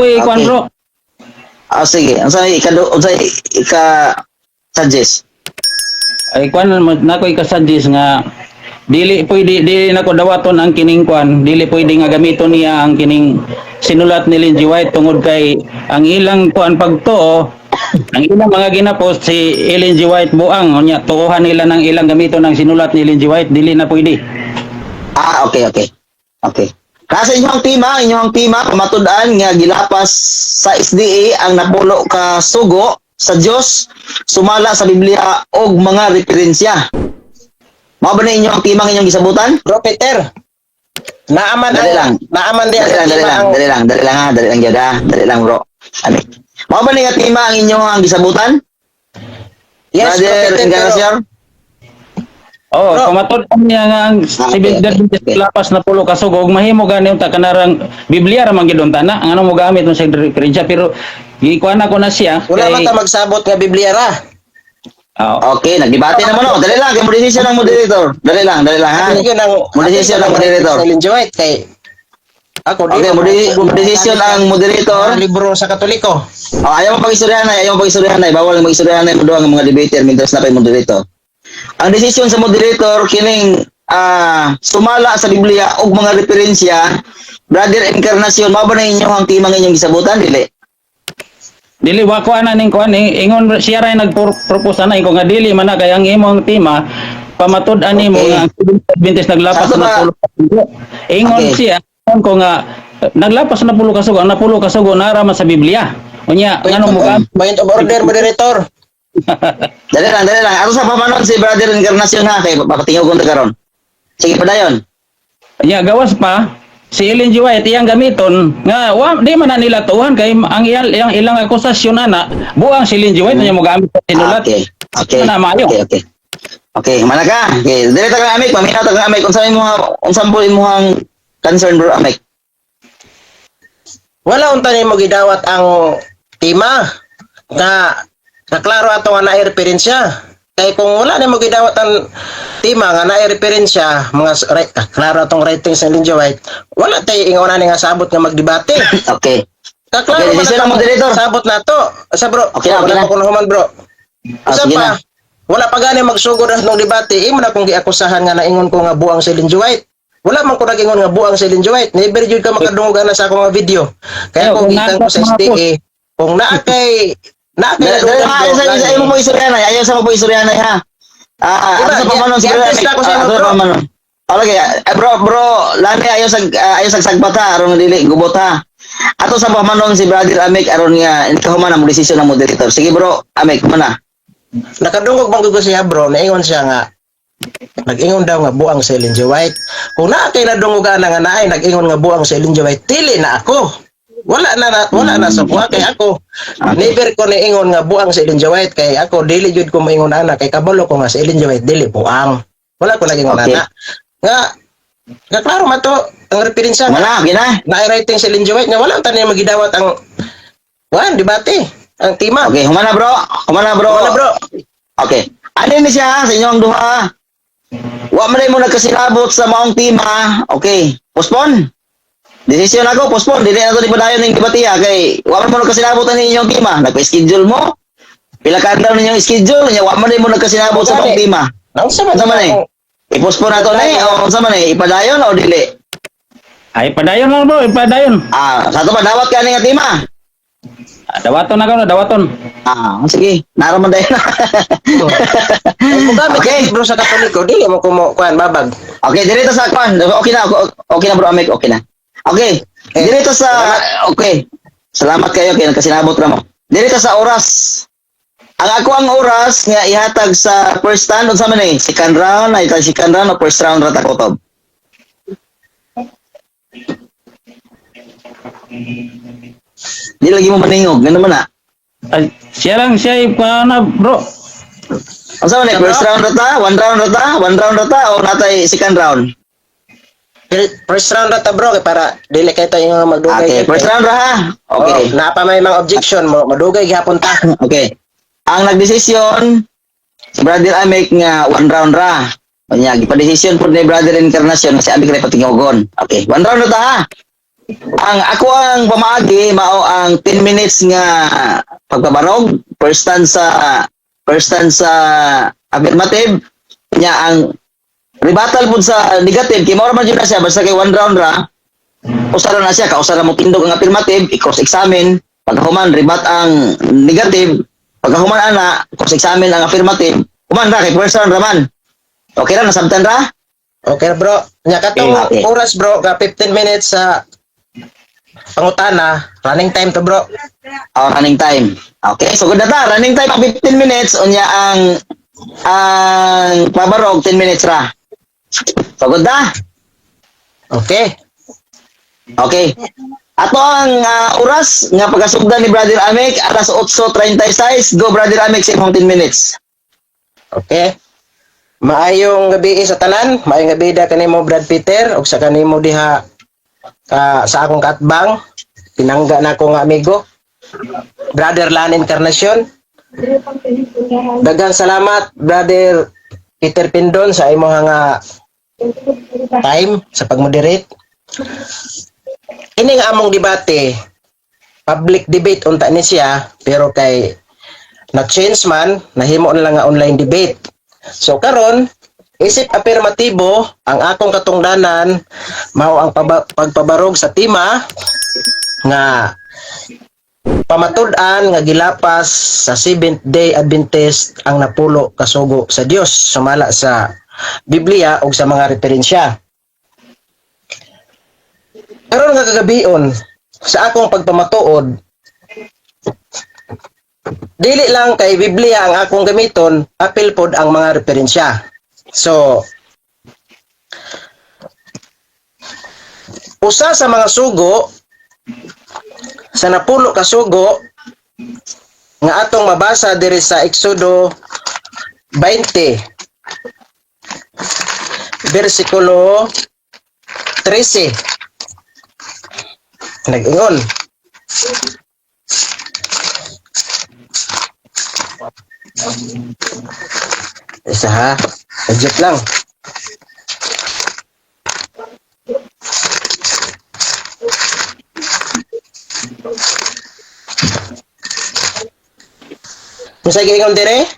Kuy kuan, bro. Ah, sige. Unsa ika suggest? Ay, kuan na ko ika-suggest nga dili pwede, dili nako dawaton ang kining kuan, dili pwede nga gamiton niya ang kining sinulat ni Ellen G. White tungod kay ang ilang kuan pagtuo, ang ilang mga ginapost, si Ellen G. White buang. Unya tuohan nila ng ilang gamiton ang sinulat ni Ellen G. White, dili na pwede. Ah, okay. Nasa inyong tema, pamatud-an nga gilapas sa SDA ang napulo ka sugo sa Dios sumala sa Biblia og mga referensya. Mao ba na inyong tema ang inyong gisabutan? Bro Peter, naaman Dali lang. ang naaman di Dali ang lang, dali tema lang, ang dali lang, dali lang ha, dali lang gyud ha, dali lang, bro. Ano? Mao ba ni nga tema ang inyong ang gisabutan? Yes, Bro Brother Peter, pero Encarnacion? Oh, Bro. pamatud-an niya nga ang Okay, Seventh okay, Adventist lapas napulo ka sugo ug mahimo gani unta kanarang Biblia ra man gyud unta na ngano mo gamit mo sa referensya, pero gikuan ako na siya wala man kay ta magsabot nga Biblia ra. Oh. Okay, nagdebate naman no. Dali lang, kay mo decision ang moderator. Dali lang ha. Apil yun ang Mo decision ang moderator. Sa Ellen G. White kay ako di Okay, mo decision ang moderator. mga libro sa Katoliko. Oh, ayaw mo pag-istoryahan ay, ayaw mo pag-istoryahan ay, bawal ang mag-istoryahan ay mo ang mga debater mientras na pay moderator. Ang desisyon sa moderator kining sumala sa Biblia og mga referensya, Brother Encarnacion, mao ba na inyo ang timang inyong gisabutan, dili? Dili, wa ko ana ning kuan, ingon siya ra nagpropose ana ko nga dili man na kay ang imong tema pamatud-an nimo nga ang Seventh Adventist naglapas Sakto na ba? napulo ka sugo. Ingon siya, ingon ko nga naglapas na napulo ka sugo, ang napulo ka sugo nara man sa Biblia. Unya Point ngano of, mo ka point of order, moderator. Dali lang, dali lang. Ato sa pamanon si Brother Encarnacion ha, kay papatingog ko karon. Sige, padayon. Nya gawas pa si Ellen G. White iyang gamiton nga wa di man na nila tuhan kay ang iyang, iyang ilang akusasyon ana buang si Ellen G. White, nya mo gamit sa sinulat. Okay. Na maayo. Okay. Okay, mana ka? Okay, dili ta kang Amik, paminaw ta kang Amik. Unsa mo imong concern, bro Amik? Wala unta nimo gidawat ang tema nga naklaro ato nga naay referensya. Kay kung wala nimo gidawat ang tema nga naay referensya, mga right, klaro atong writing sa Ellen G. White, wala tay ingon ani nga sabot nga magdebate. Kaklaro Okay, man decision na ang moderator. sabot nato. Sa bro, Okay na, okay wala na. pa ko nahuman, bro. Ah, Usa sige pa, na. wala pa gani magsugod ang debate, imo na kong giakusahan nga naingon ko nga buang si Ellen G. White. Wala man ko nag-ingon nga buang si Ellen G. White. Never jud ka makadungog ana sa akong nga video. Kaya Ayaw, kung kung gikan ko sa naa ka mga SDA, kung naa kay Dali dali lang, ayaw sa ayaw mo pag-istoryahan ay, ayaw sa mo pag-istoryahan ay ha. Ah, Diba, ato sa pamanon si Brother i-address Amik. na ako sa Ah, imo, ato sa bro. pamanon. Okay, bro, bro, lami ayaw sa sagbat ha, aron dili gubot ha. Ato sa pamanon si Brother Amik aron nga kahuman ang desisyon ng moderator. Sige, bro, Amik, mana. Nakadungog man gud ko siya, bro, naingon siya nga nag-ingon daw nga buang si Ellen G. White. Kung naa kay nadungog ana nga naay nag-ingon nga buang si Ellen G. White, dili na ako. Wala na sa kuha kay ako. Never ko niingon nga buang si Ellen G. White kay ako dili jud ko moingon ana kay kabalo ko nga si Ellen G. White dili buang. Wala ko nag-ingon ana. Nga nga klaro man to ang referensya nga Mana, okay na. naay writing si Ellen G. White nga wala tanin magidawat ang wan debate ang tema. Okay, humana, bro. Humana, bro. Wala, bro. Okay. Ano ni siya ha, sa inyong duha? Wa man mo nagkasinabot sa maong tema. Okay. Postpone. Desisyon ako, postpone. Dili na to di padayon ning debate ha kay wa man mo nagkasinabot ani inyong tema. Nagpa-schedule mo. Pila ka adlaw ninyong schedule nya wa man mo nagkasinabot sa maong tema. Naunsa man Unsa man eh? akong- I-postpone na to ni o unsa man eh? Ipadayon o dili? Ay, padayon lang, bro, padayon. Ah, sa to pa dawat ka ani nga tema. Ah, dawaton na ka, dawaton. Ah, sige. Naraman dayon. Kung mogamit Okay. okay bro sa Katoliko, dili mo kumo kuan babag. Okay, dirito sa kwan. Okay na, okay na, bro Amik, okay na. Okay. Eh, Dirito sa okay. Salamat kayo kay nagkasinabot ra mo. Dirito sa oras. Ang ako ang oras nga ihatag sa first round, unsa man eh? Second round, ay second round o first round ra ta kutob? Di lagi mo maningog, ngano man na? Ay, siya lang siya na, bro. Unsa man eh? First round ra ta, one round ra ta, one round ra ta o natay second round? First round ra ta, bro, kay para dili kay tayo nga magdugay. Okay, first round ra ha. Okay. Oh, naa pa may mga objection mo, madugay gihapon ta. Okay. Ang nagdesisyon si Brother Amik nga one round ra. Unya gipadesisyon pud ni Brother Encarnacion kasi Amik ra patingogon. Okay, one round na ta ha. Ang ako ang pamaagi mao ang 10 minutes nga pagpabarog, first stanza affirmative nya, ang rebuttal pud sa negative, kay mao ra man jud na siya, basta kay one round ra, usa ra na siya, kausa ra mo tindog ang affirmative, i-cross examine, pagkahuman rebut ang negative, pagkahuman ana cross examine ang affirmative, human ra kay first round ra man. Okay ra, nasabtan ra? Okay bro. Nya katong oras bro, ka 15 minutes sa pangutana, running time to, bro. Oh, running time. Okay, so good na ta. Running time ang 15 minutes, unya ang pabarog 10 minutes ra. So good na? Okay. Okay. Ato ang oras nga pagkasugdan ni Brother Amik alas 8:36. Go, Brother Amik, sa imong 10 minutes. Okay. Maayong gabi sa tanan, maayong gabi da kanimo, Brad Peter, ug sa kanimo diha sa akong kaatbang, pinangga na ko nga amigo, Brother Lan Encarnacion. Daghang salamat, Brother Peter Pindon, sa imong nga time sa pagmoderate. Ini nga among debate, public debate unta ni siya, pero kay na change man, nahimo na lang nga online debate. So karon, isip apirmatibo, ang akong katungdanan mao ang pagpabarog sa tema nga pamatud-an nga gilapas sa Seventh Day Adventist ang napulo kasugo sa Dios sumala sa Biblia ug sa mga referensya. Karon nga kagabion, sa akong pagpamatuod, dili lang kay Biblia ang akong gamiton, apil pod ang mga referensya. So, usa sa mga sugo sa napulo ka sugo nga atong mabasa diri sa Exodo 20 bersikulo 13, nag-ingon. Isa ha, legit lang. Unsa giingon dire?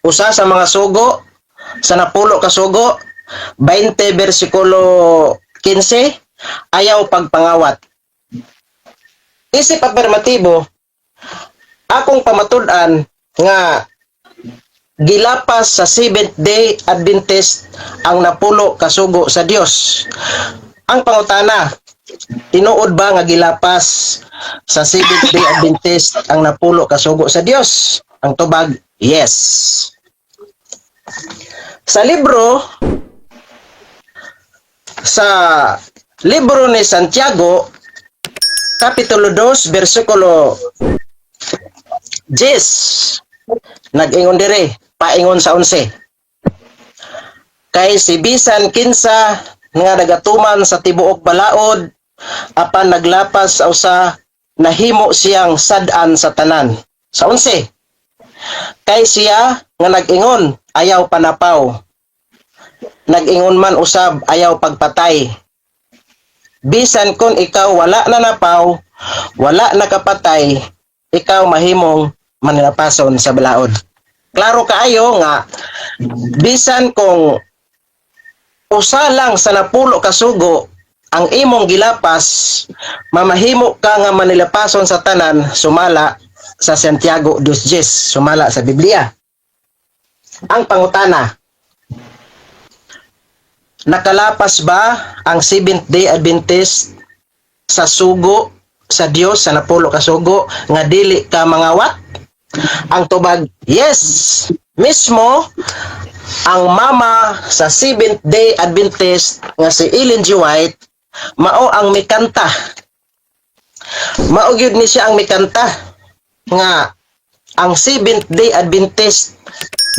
Usa sa mga sugo sa napulo ka sugo, 20 bersikulo 15, ayaw pagpangawat. Isip apirmatibo, akong pamatud-an nga gilapas sa Seventh Day Adventist ang napulo kasugo sa Dios. Ang pangutana, tinuod ba nga gilapas sa Seventh Day Adventist ang napulo kasugo sa Dios? Ang tubag, yes. Sa libro ni Santiago, Kapitulo 2, versikulo 10, nag-ingon dire, paingon sa 11. Kay si bisan kinsa nga nagatuman sa tibuok balaod, apan naglapas sa usa, nahimo siyang sad-an sa tanan. Sa 11. Kay siya nga nag-ingon, "Ayaw panapaw," nag-ingon man usab, "Ayaw pagpatay." Bisan kung ikaw wala na napaw, wala nakapatay, ikaw mahimong manilapason sa balaod. Klaro kaayo nga bisan kung usa lang sa napulo kasugo ang imong gilapas, mamahimo ka nga manilapason sa tanan sumala sa Santiago 2:10, sumala sa Biblia. Ang pangutana, nakalapas ba ang Seventh Day Adventist sa sugo sa Dios, sa napulo ka sugo nga dili ka mangawat? Ang tubag, yes. Mismo ang mama sa Seventh Day Adventist nga si Ellen G. White mao ang mikanta. Mao gyud ni siya ang mikanta nga ang Seventh Day Adventist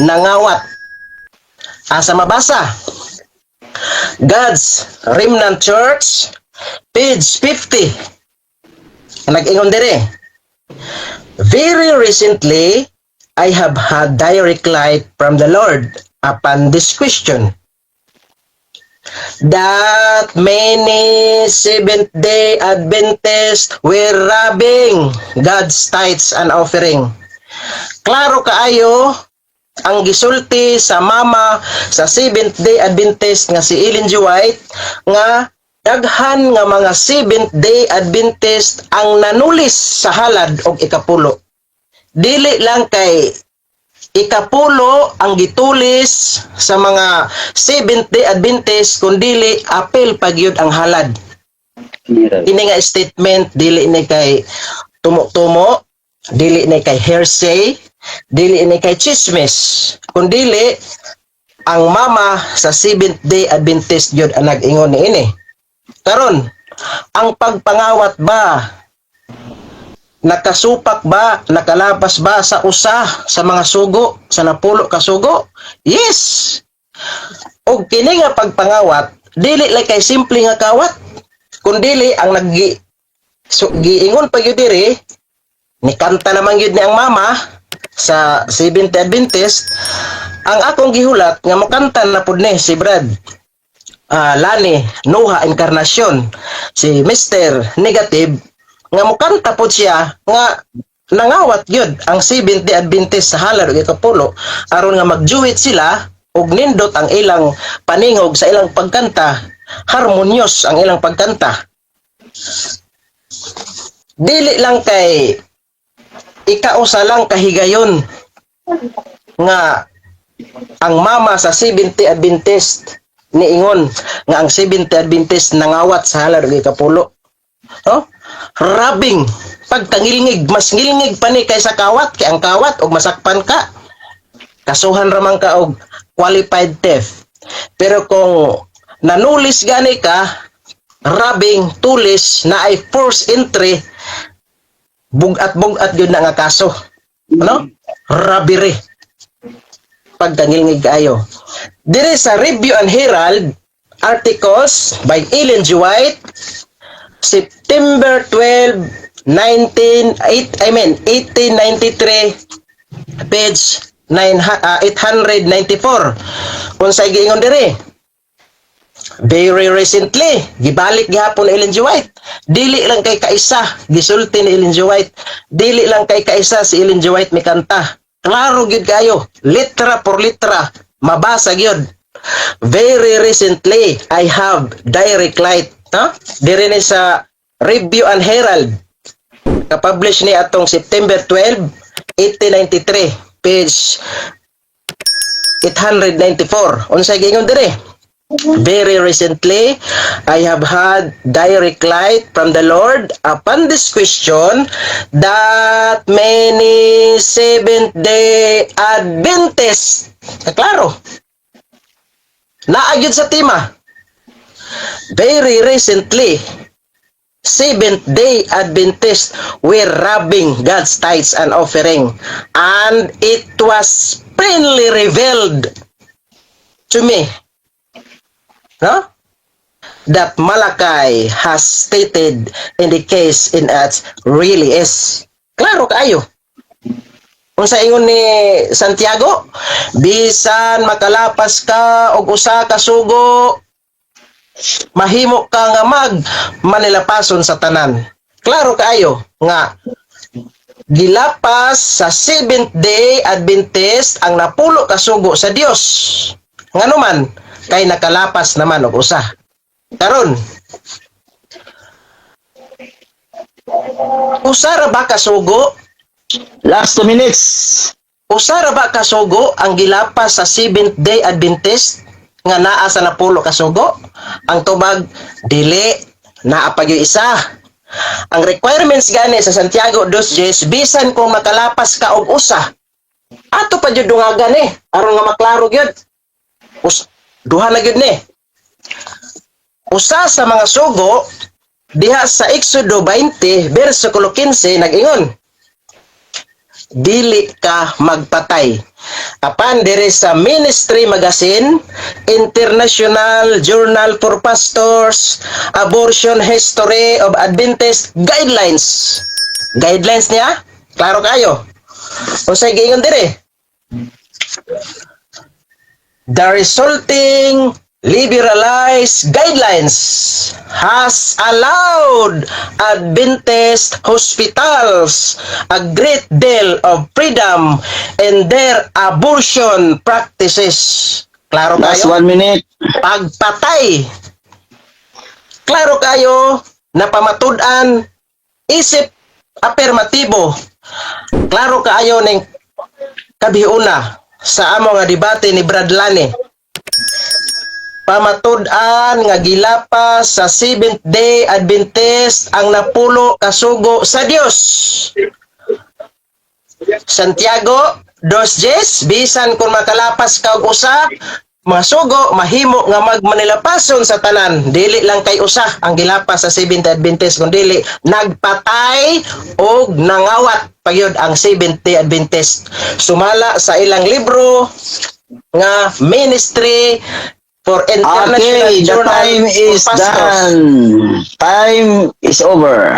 nangawat. Asa mabasa? God's Remnant Church, page 50. Nag-ingon dire. "Very recently, I have had direct light from the Lord upon this question." That many Seventh-day Adventists were robbing God's tithes and offering. Klaro kaayo ang gisulti sa mama sa Seventh-day Adventist nga si Ellen G. White nga daghan nga mga Seventh-day Adventist ang nanulis sa halad og ikapulo. Dili lang kay ikapulo ang gitulis sa mga Seventh-day Adventist, kundili apil pa gyud ang halad. Ini nga statement, dili ni kay tumo-tumo, dili ni kay hearsay, dili ni kay chismis, kundili ang mama sa Seventh Day Adventist gyud ang nag-ingon niini. Karon, ang pagpangawat ba, nakasupak ba, nakalapas ba sa usa sa mga sugo, sa 10 ka sugo? Yes. Og kini nga pagpangawat, dili lang kay simple nga kawat, kundili ang naggi so, giingon pa gyud diri, ni kanta naman gyud ni ang mama sa Seventh Adventist. Ang akong gihulat nga mokanta na pud ni si Brad Lani Noha Encarnacion, si Mr. Negative, nga mokanta pud siya nga nangawat gyud ang Seventh Day Adventist sa halad ug ikapulo aron nga magjuwit sila ug nindot ang ilang paningog sa ilang pagkanta, harmonious ang ilang pagkanta. Dili lang kay ikausa lang kahigayon nga ang mama sa Seventh Adventist niingon nga ang Seventh Adventist nangawat sa halad ug ikapulo. No? Robbing, pagkangilngig, mas ngilngig pa ni kaysa kawat, kay ang kawat og masakpan ka, kasuhan raman ka og qualified theft. Pero kung nanulis gani ka, robbing, tulis na ay force entry, bugat-bugat gyud na nga kaso. Ano? Robbery. Pagkangilngig kaayo. Dire sa Review and Herald articles by Ellen G. White, September 12, 19, 8, I mean, 1893, page 9, 894. Unsay giingon dire? Very recently, gibalik gihapon ni Ellen G. White. Dili lang kay kaisa, gisulti ni Ellen G. White. Dili lang kay kaisa si Ellen G. White mikanta. Klaro gyud kayo, litra por litra, mabasa gyud. Very recently, I have direct light. No? Dire ni sa Review and Herald. Kapublish ni atong September 12, 1893, page 894. Unsay giingon dire? Very recently, I have had direct light from the Lord upon this question that many Seventh-day Adventists, klaro, naa gyud sa tema. Very recently, Seventh-day Adventists were robbing God's tithes and offering, and it was plainly revealed to me, no, that Malachi has stated in the case in it really is. Klaro kaayo. Unsa ingon ni Santiago? Bisan makalapas ka og usa ka sugo, mahimo ka nga mag manilapason sa tanan. Klaro kaayo nga gilapas sa Seventh Day Adventist ang 10 ka sugo sa Dios. Ngano man kay nakalapas naman og usa. Karon, usa ra ba ka sugo? Last 2 minutes. Usa ra ba ka sugo ang gilapas sa Seventh Day Adventist nga naa sa 10 ka sugo? Ang tubag, dili, naa pa gyud isa. Ang requirements gani sa Santiago 2:10, bisan kung makalapas ka og usa, ato pa gyud dungagan eh, aron nga maklaro gyud. Duha na gyud ni. Usa sa mga sugo diha sa Exodo 20 versikulo 15 nag-ingon, "Dili ka magpatay." Apan dire sa Ministry Magazine, International Journal for Pastors, Abortion History of Adventist Guidelines. Guidelines niya? Klaro kayo. Unsay giingon dire? The resulting Liberalized guidelines has allowed Adventist hospitals a great deal of freedom in their abortion practices. Klaro Last kayo? 1 minute. Pagpatay. Klaro kayo na pamatud-an isip apermatibo. Klaro kaayo ning kabiuna sa amo nga debate ni Brad Lani. Pamatud-an nga gilapas sa Seventh Day Adventist ang napulo kasugo sa Dios. Santiago 2:10, bisan kung makalapas ka og usa mga sugo, mahimo nga magmanilapason sa tanan. Dili lang kay usa ang gilapas sa Seventh Day Adventist, kun dili nagpatay og nangawat pagyud ang Seventh Day Adventist sumala sa ilang libro nga Ministry for International Okay, the Journal time for is Pastors. Done. Time is over.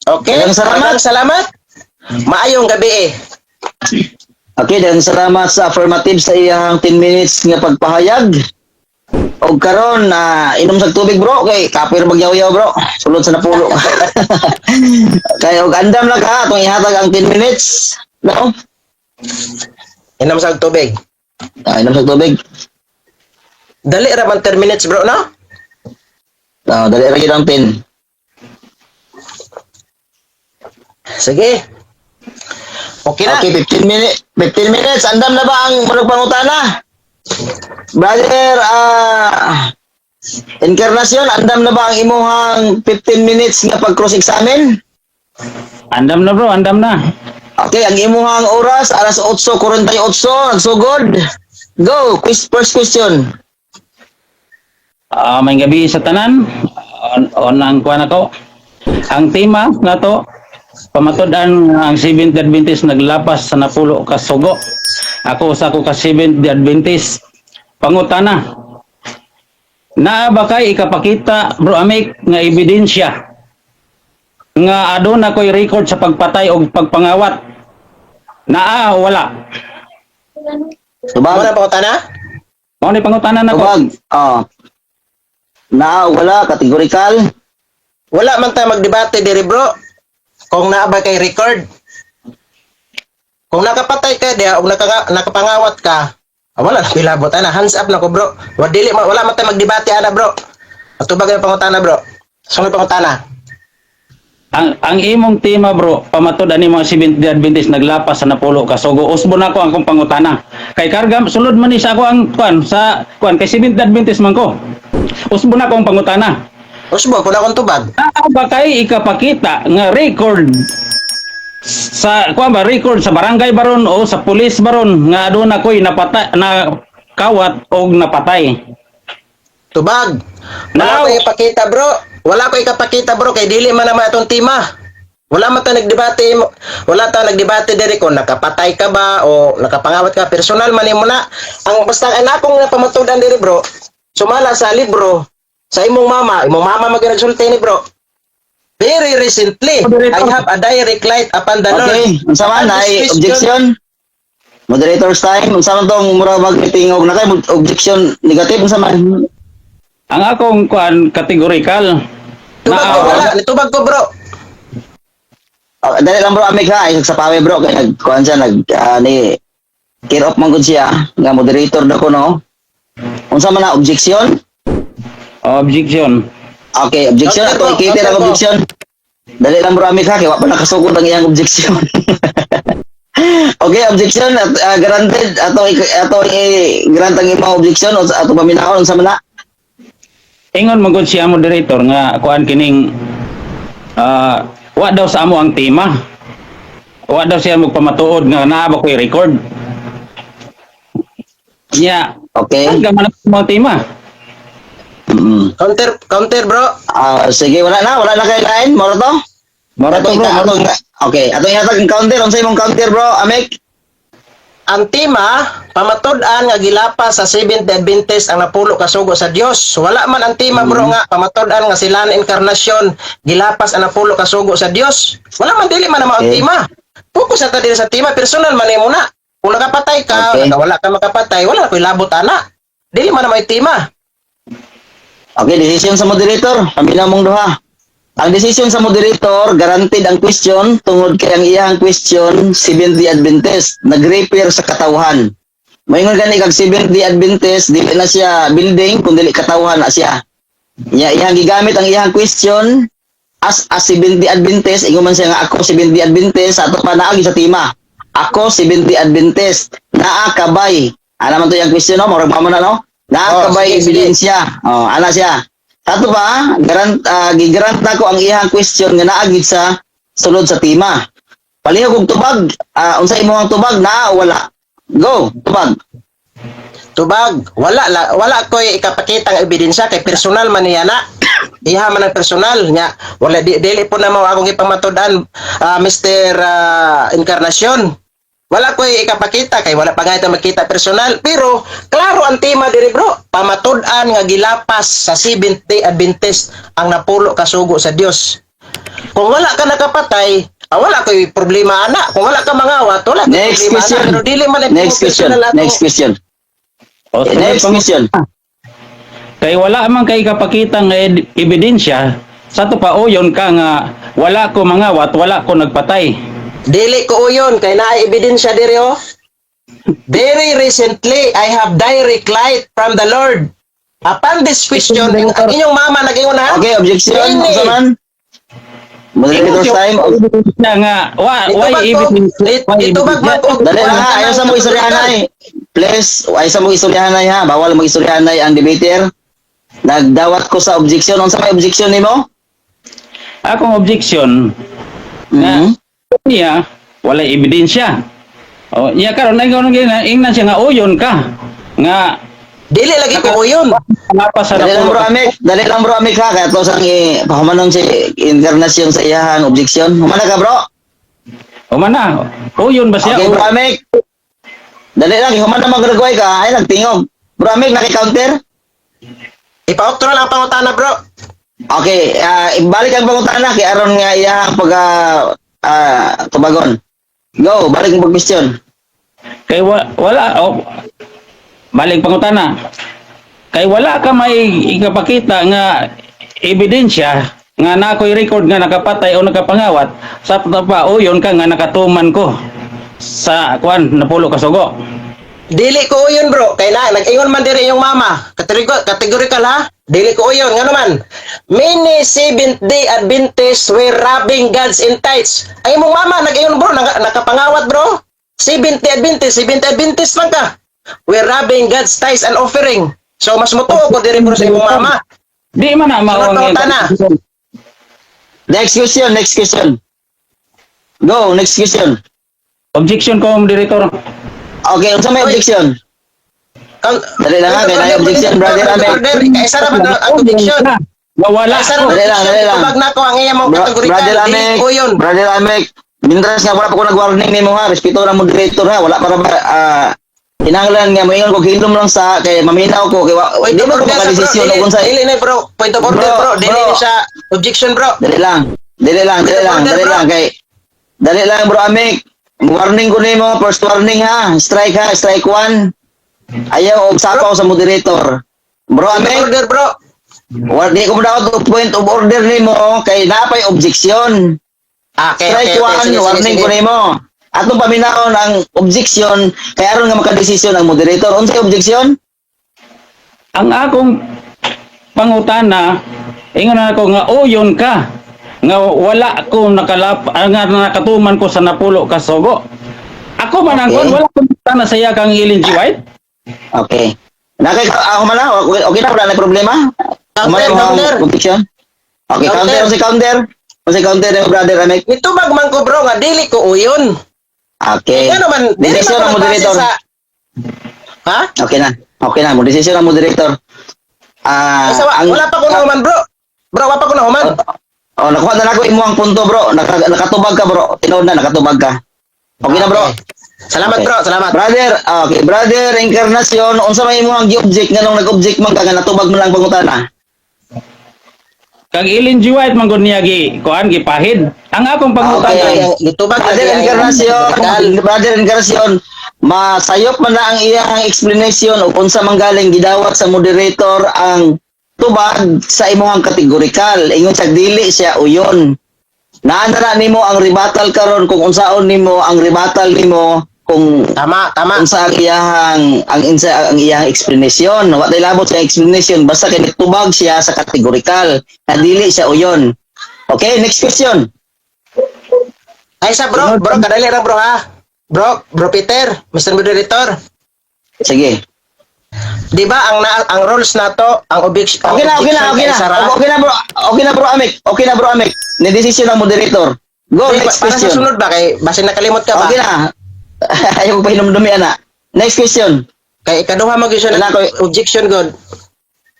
Okay, Daghang salamat. Daghang salamat. Maayong gabi eh. Okay, daghang salamat sa affirmative sa iyang 10 minutes nga pagpahayag. Og karon na inom sa tubig, bro, kay kapoy ra magyaw-yaw, bro. Sulod sa napulo. Kay og andam lang ka atong ihatag ang 10 minutes. No? Inom sa tubig. Ah, inom sa tubig. Dali ra man 10 minutes, bro, no? Ah, dali ra gyud ang 10. Sige. Okay na. Okay, 15 minutes. 15 minutes. Andam na ba ang murag pangutana? Brother, Encarnacion, andam na ba ang imuhang 15 minutes nga pag cross-examine? Andam na, bro, andam na. Okay, ang imuhang oras, alas 8:48, nagsugod. Go, quiz, first question. Ah, may gabi sa tanan. On ang kuan ako. Ang tema nato, pamatud-an nga ang Seventh Adventist naglapas sa napulo ka sugo. Ako sa ako ka Seventh Adventist. Pangutana. Naa ba kay ikapakita, Bro Amik, nga ebidensya nga aduna ko'y record sa pagpatay o pagpangawat? Naa o wala? Tubag. Muna pangutana? Mao ni pangutana nako. Tubag. Oh. Na, wala, categorical. Wala man tayo magdebate diri, bro. Kung naa ba kay record. Kung nakapatay ka diha o nakapangawat ka, ah, wala na pilabot ana, hands up na ko, bro. Wa dili wala man tayo magdebate ana, bro. Atubag ang pangutana, bro. Sunod pangutana. Ang imong tema, bro, pamatud-an nimo ang Seventh Day Adventist naglapas sa napulo ka sugo. Usbo na ko ang akong pangutana. Kay karga sulod man ni sa ako ang kuan sa kuan kay Seventh Day Adventist man ko. Usbo na ko ang pangutana. Usbo kun akong tubag. Naa ba kay ikapakita nga record sa kuan ba, record sa barangay baron o sa pulis baron nga aduna ko'y napatay, na kawat og napatay? Tubag. Wala Now- ko ipakita, bro. Wala ko ikapakita, bro, kay dili man naman atong tema. Wala man ta nagdebate, wala ta nagdebate diri kung nakapatay ka ba o nakapangawat ka, personal man nimo na. Ang basta ang akong napamatudan diri, bro, sumala sa libro sa imong mama mag nagsulti ni, bro. Very recently, I have a direct light upon the Lord. Okay, unsa man And this ay question- objection? Moderator's time, unsa man tong mura mag-meeting og na kay objection negative, unsa man? Ang akong kuan, categorical. Tubag ko, Naa- wala, nitubag ko, bro. Oh, dali lang, bro, amik ha, ay sa pawe, bro, kay nag kuan siya, nag ni care of man gud siya nga moderator na ko, no. Unsa man na objection? Objection. Okay, objection Counter ato ko, ikite counter ang ko. objection. Dali lang, bro, amik ha, kay wa pa nakasugod ang iyang objection. Okay, objection at granted, ato i-grant ang imong objection o ato paminawon, unsa man na? Ingon man gud siya, moderator, nga kuan kining wa daw sa amo ang tema. Wa daw siya magpamatuod nga naa ba ko'y record. Nya, Okay. okay man ang mga tema. Counter, counter, bro. Ah, sige, wala na kay lain, moro to. Mora to, Ato bro. okay, ato ihatag ang counter, unsa imong counter, bro, Amek? Ang tema, pamatud-an nga gilapas sa Seventh Day Adventist ang napulo kasugo sa Dios. Wala man ang tema, bro, nga pamatud-an nga sila na Encarnacion gilapas ang napulo kasugo sa Dios. Wala man, dili man na mao ang tema. Focus na ta diri sa tema, personal man nimo na. Kung nakapatay ka, wala ka makapatay, wala na ko'y labot ana. Dili man na may tema. Okay, decision sa moderator. Paminaw mong duha. Ang decision sa moderator, guaranteed ang question tungod kay ang iyang question, Seventh-day Adventist, nag-refer sa katawhan. Moingon gani kag Seventh-day Adventist, dili na siya building kun dili katawhan na siya. Nya iyang gigamit ang iyang question as a Seventh-day Adventist, ingon man siya nga ako Seventh-day Adventist, ato pa naagi sa tema. Ako Seventh-day Adventist, naa kabay. Ana man to yung question, no, murag mamo na, no? Naa Oh, kabay sige, sige. Ebidensya. Oh, ana siya. Ato pa, gigrant nako ang iyang question nga naa gid sa sulod sa tema. Palihog og tubag, unsa imong tubag, naa o wala? Go, tubag. Tubag, wala la, wala ko'y ikapakita nga ebidensya kay personal man niya na. Iha man ang personal nya. Wala di, dili po na mao akong ipamatud-an, Mr. Encarnacion. Wala ko'y ikapakita kay wala pa nga ito makita personal, pero klaro ang tema diri, bro. Pamatud-an nga gilapas sa Seventh Day Adventist ang napulo ka sugo sa Dios. Kung wala ka nakapatay, wala ko'y problema ana. Kung wala ka mangawat, wala ko'y Next problema question. ana. Pero dili man ay Next question. personal ato. Next question. O, sunod Next question. Kay wala man kay kapakita nga ebidensya, sa to pa uyon ka nga wala ko mangawat, wala ko nagpatay. Dili ko uyon kay naay ebidensya diri, oh. Very recently, I have direct light from the Lord. Upon this question, ang inyong mama nag-ingon ha? Okay, objection. Dili. Unsa man? Moderator's time. Ebidensya nga wa why Itubag ko. evidence why Itubag man ko. Dali lang ha, ayaw sa mo istoryahanay. Please, ayaw sa mo istoryahanay ha. Bawal mo istoryahanay ang debater. Nagdawat ko sa objection. Unsa may objection nimo? Akong objection nga niya wala ebidensya. O niya karon nang ingnan siya nga uyon ka nga Dili lagi ko uyon. lapas sa Dali lang, napulo bro Amik. Dali lang, bro Amik, ha. Kaya to sang pahumanon si Encarnacion sa iyahang objection. Humana ka, bro. Humana. Uyon ba siya? Okay, bro Amik. Dali lang, human na magragway ka. Ay, nagtingog. Bro Amik, naki-counter? Ipa-outro lang ang pangutana, bro. Okay, ibalik ang pangutana kay aron nga iyahang pag tubagon. Go, balik ang pag-question. Kay wala, oh, balik pangutana. Kay wala ka may ikapakita nga ebidensya nga na ako'y record nga nakapatay o nakapangawat, sa pa uyon ka nga nakatuman ko sa kwan napulo ka sugo. Dili ko uyon, bro. Kay na nag-ingon man diri yung mama. Categorical ha. Dili ko uyon ngano man. Many Seventh Day Adventists were robbing God's in tithes. Ay imong mama nag-ingon, bro, nakapangawat, bro. Seventh Day Adventist, Seventh Day Adventist man ka. We're robbing God's tithes and offering. So mas mutuo ko diri, bro, sa imong mama. Di man na mao Sunod ang pangutana. Next question, next question. Go, next question. Objection ko, Director. Okay, unsa may Oy. objection? Dali lang ha, kay naay objection, brother Order, Amik. order. Kay ra man ang objection. Nga wala Kay ra ko. Dali lang, dali lang. Tubag na ko ang iya mong Bro, categorical. brother Dili Amik, ko yun. Brother Amik, mintras nga wala pa ko nag-warning nimo ha, respeto na moderator ha, wala para ba kinahanglan nga moingon ko hilom lang sa kay maminaw ko kay Point di of ba ko order sa bro. makadesisyon Dili, og unsa. dili na, bro. Point of order, Bro, bro. Dili bro. ni siya objection, bro. Dali lang. Dali lang, dali Point of lang, order, dali bro. lang kay dali lang, bro Amik. Warning ko nimo, first warning ha, strike ha, strike one. Ayaw og sapaw sa moderator. Bro Point of Amik, order, bro. Di ko mo dapat og point of order nimo kay napay objection. Ah, okay, Strike okay. one, Sige, sige, warning sige. ko nimo. Atong paminawon ang objection kay aron nga makadesisyon ang moderator. Unsay objection? Ang akong pangutana, ingon na ako nga uyon ka nga wala ko nga nakatuman ko sa napulo ka sugo. Ako man ang kwan, wala ko pangutana sa iya kang Ellen G. White. Okay. Nakay human na, okay, okay na, wala na problema. Counter, Human ang counter. objection. Okay, Counter. counter, unsay counter? Unsay counter nimo, brother Amik? Nitubag man ko, bro, nga dili ko uyon. Okay. Ngano man, dili Desisyon man ang ko nagbase moderator. sa. Ha? Okay na. Okay na, mo desisyon ang moderator. Ay, wala pa ko nahuman, bro. Bro, wala pa ko nahuman. Oh, nakuha na nako imo ang punto, bro. Nakatubag ka, bro. Tinuod na nakatubag ka. Okay na, bro. Salamat, Okay. bro. Salamat. Brother, okay, brother Encarnacion, unsa may imong gi-object nganong nag-object man ka nga natubag mo lang pangutana? Kag Ellen G. White man gud niya gi kuan gipahid. Ang akong pangutana, Okay. Gitubag Brother lagi ang Encarnacion, categorical. Brother Encarnacion, masayop man na ang iyang explanation o unsa man galing gidawat sa moderator ang Tubag sa imong categorical. Ingon sa dili siya uyon. Naa na nimo ang rebuttal karon kung unsaon nimo ang rebuttal nimo kung Tama, tama. unsa ang iyang explanation. Wa tay labot sa explanation, basta kay nagtubag siya sa categorical na dili siya uyon. Okay, next question. Ay sa bro, bro, kadali ra, bro, ha. Bro, bro Peter, Mr. Moderator. Sige. Di ba ang rules nato, ang objection, Okay na, okay na, okay na. Okay na, bro. Okay na, bro Amik. Okay na, bro Amik. Ni decision ng moderator. Go, next Para sa question. sunod ba kay basin nakalimot ka ba? Okay na. Ayaw ko pa hinumdumi, ana. Next question. Kay ikaduha mo gyud siya Wala ko- objection god.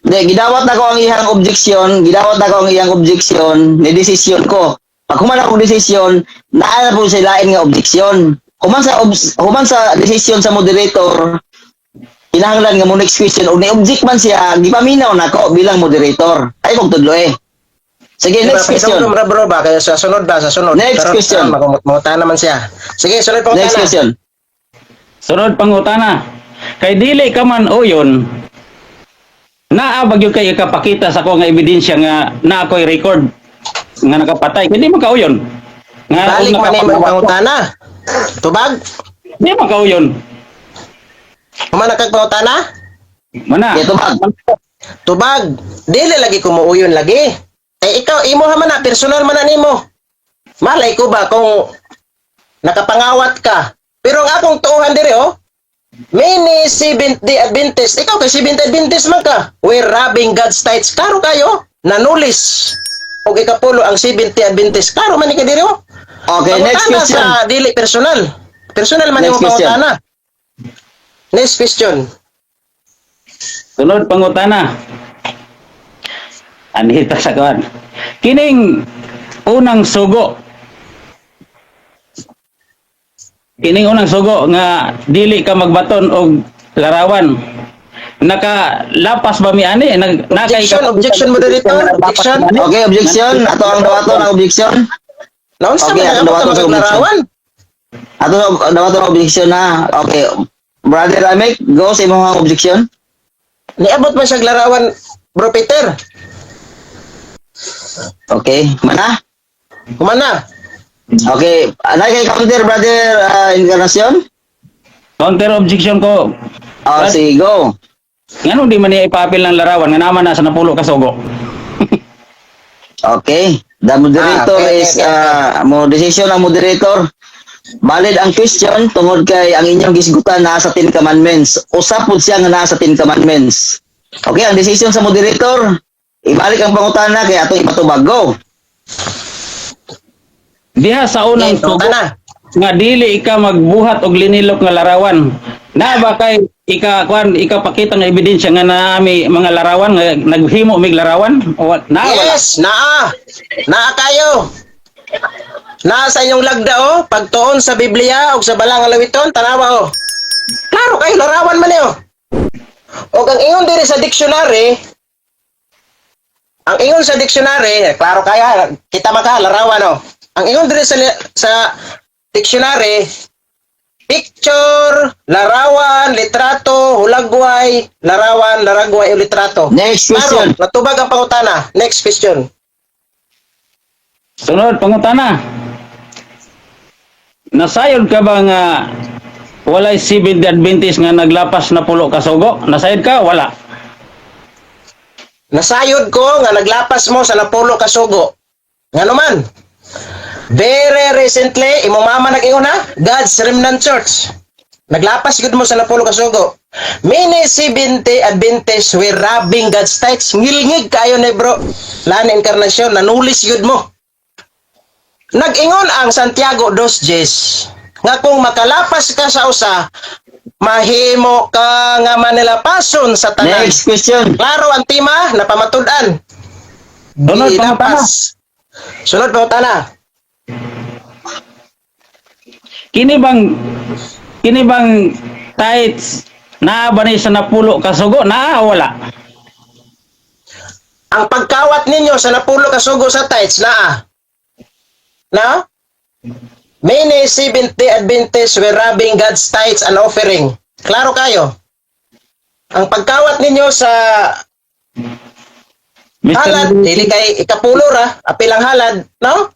Hindi, gidawat na ko ang iyang objection, gidawat na ko ang iyang objection, ni decision ko. Pag human akong decision, naa na po sa lain nga objection. Human sa decision sa moderator, kinahanglan nga mo next question o ni-object man siya, gipaminaw na ko bilang moderator. Ay kong tudlo eh. Sige, Di ba, next question. pahinumdum ra, bro, ba kay sa sunod ba, sa sunod. Next Karon- question. karon, Mamuta naman siya. Sige, sunod pa. Next question. Sunod pangutana. Kay dili ka man uyon, naa ba gyud kay ikapakita sa ko nga ebidensya nga naa ko'y record nga nakapatay? Kay di man ka uyon. Nga Balik man nimo ang pangutana. Tubag. Di man ka uyon. Human na kag pangutana? Mana. Okay, tubag. Tubag. Dili lagi kumuuyon lagi. Eh ikaw imo ha man na personal man na nimo. Malay ko ba kung nakapangawat ka. Pero ang akong tuohan dire oh, many Seventh Day Adventist. Ikaw kay Seventh Day Adventist man ka. We're robbing God's tithes. Klaro kayo. Nanulis. Og ikapulo ang Seventh Day Adventist. Klaro man ni ka dire oh. Okay, next Pangutana question. sa dili personal. Personal man Next imong question. pangutana. Next question. Sunod pangutana. Anita sa kuan. Kining unang sugo. Kining unang sugo nga dili ka magbaton og larawan. Nakalapas ba mi ani? Nag, nakay Objection, objection, moderator, objection. Okay, objection. Ato ang dawaton ang objection. Naunsa Okay, man ang ang dawaton sa objection. larawan? Ato ang dawaton ang objection na. Okay. Brother Amik, go sa imong objection. Niabot man siya larawan, Bro Peter. Okay, mana? Humana. Okay, anay kay counter, Brother Encarnacion? Counter objection ko. Oh, sige, go. Ngano di man niya ipapil ng larawan nga naman na sa napulo ka sugo? Okay. The moderator Ah, okay, is okay, mo decision ang moderator. Valid ang question tungod kay ang inyong gisgutan naa sa Ten Commandments. Usa pud siya nga naa sa Ten Commandments. Okay, ang decision sa moderator, ibalik ang pangutana kay atong ipatubag. Go. Diha sa unang Okay, sugo pangutana. nga dili ika magbuhat og linilok nga larawan. Na ba kay ika kuan ikapakita nga ebidensya nga naami mga larawan nga naghimo mig larawan? O, na wala. Yes, naa. Naa kayo. Naa sa inyong lagda oh, pagtuon sa Biblia ug sa balang alawiton, tanawa oh. Klaro kayo larawan man eh, oh. Og ang ingon diri sa dictionary, ang ingon sa dictionary, klaro kaya kita man ka larawan oh. Ang ingon diri sa dictionary, picture, larawan, litrato, hulagway, larawan, laragway, o litrato. Next question. Klaro, natubag ang pangutana. Next question. Sunod pangutana. Nasayod ka ba nga walay Seventh Day Adventist nga naglapas na pulo ka sugo? Nasayod ka? Wala. Nasayod ko nga naglapas mo sa napulo ka sugo. Ngano man? Very recently, imong mama nag-ingon ha, God's Remnant Church. Naglapas gud mo sa napulo ka sugo. Many 70 Adventists were robbing God's tithes. Ngilngig kayo ni bro. Lana Encarnacion, nanulis gud mo. Nag-ingon ang Santiago 2.10 nga kung makalapas ka sa usa, mahimo ka nga manilapason sa tanan. Next question. Klaro ang tema, napamatud-an. Sunod pangutana. Gilapas. Sunod pangutana. Kini bang tithes naa ba ni sa napulo ka sugo? Naa o wala? Ang pagkawat ninyo sa napulo ka sugo sa tithes, naa. Na? Many Seventh-day Adventists were robbing God's tithes and offering. Klaro kayo. Ang pagkawat ninyo sa Mr. Halad, dili kay ikapulo ra, apil ang halad, no?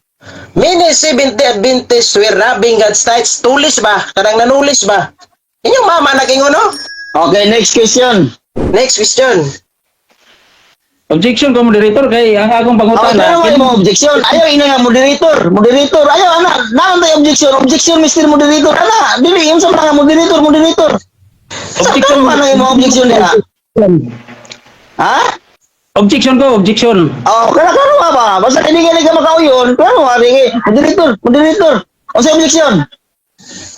Many Seventh-day Adventists were robbing God's tithes. Tulis ba? Kanang nanulis ba? Inyong mama nag-ingon, no? Okay, next question. Next question. Objection ko, moderator, kay ang akong Okay, pangutana. ano mo imong objection? Ayaw ina nga moderator, moderator. Ayaw ana, naon tay objection? Objection, Mr. Moderator. Ana, dili yung sa mga moderator, moderator. Sa Objection. kan man imong objection diha? Ha? Objection ko, objection. Oh, kana klaro nga ba? Basta hindi ka makauyon, klaro nga ringi. Moderator, moderator. Unsa objection?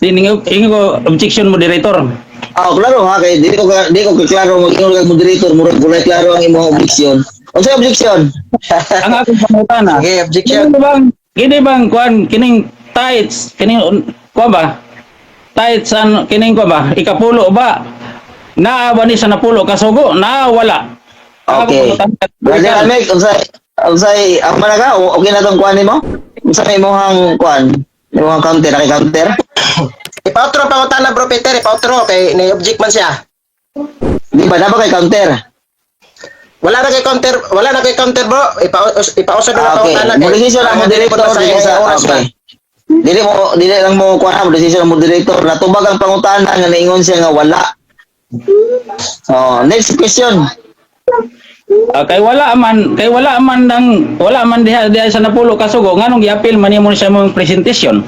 Ingo ko objection, moderator. Oh, klaro ha kay dili ko klaro mag-ingon kag moderator, murag walay klaro ang imong objection. Unsa objection? Ang akong pangutana. Okay, objection. Kini bang kuan kining tithes kining kuan ba? Tithes an kining kuan ba? Ikapulo ba? Naa ba ni sa napulo kasugo? Naa wala? Ang akong Okay. pangutana. Brother Almek, unsay ang man ka okay na tong kuan nimo? Unsa may imong kuan? Imong counter, kay counter? Ipautro ang pangutana, bro Peter, ipautro kay ni-object man siya. Di ba na ba kay counter? Wala na kay counter, wala na kay counter, bro. Ipausad na Ah, okay. pangutana Mo decision ang moderator dili sa oras ba? okay. Dili lang mo kuan mo decision ang moderator. Natubag ang pangutana nga niingon siya nga wala. Oh, next question. Ah, kay wala man nang wala man diha diha sa napulo kasugo, nganong giapil man nimo sa imong presentation?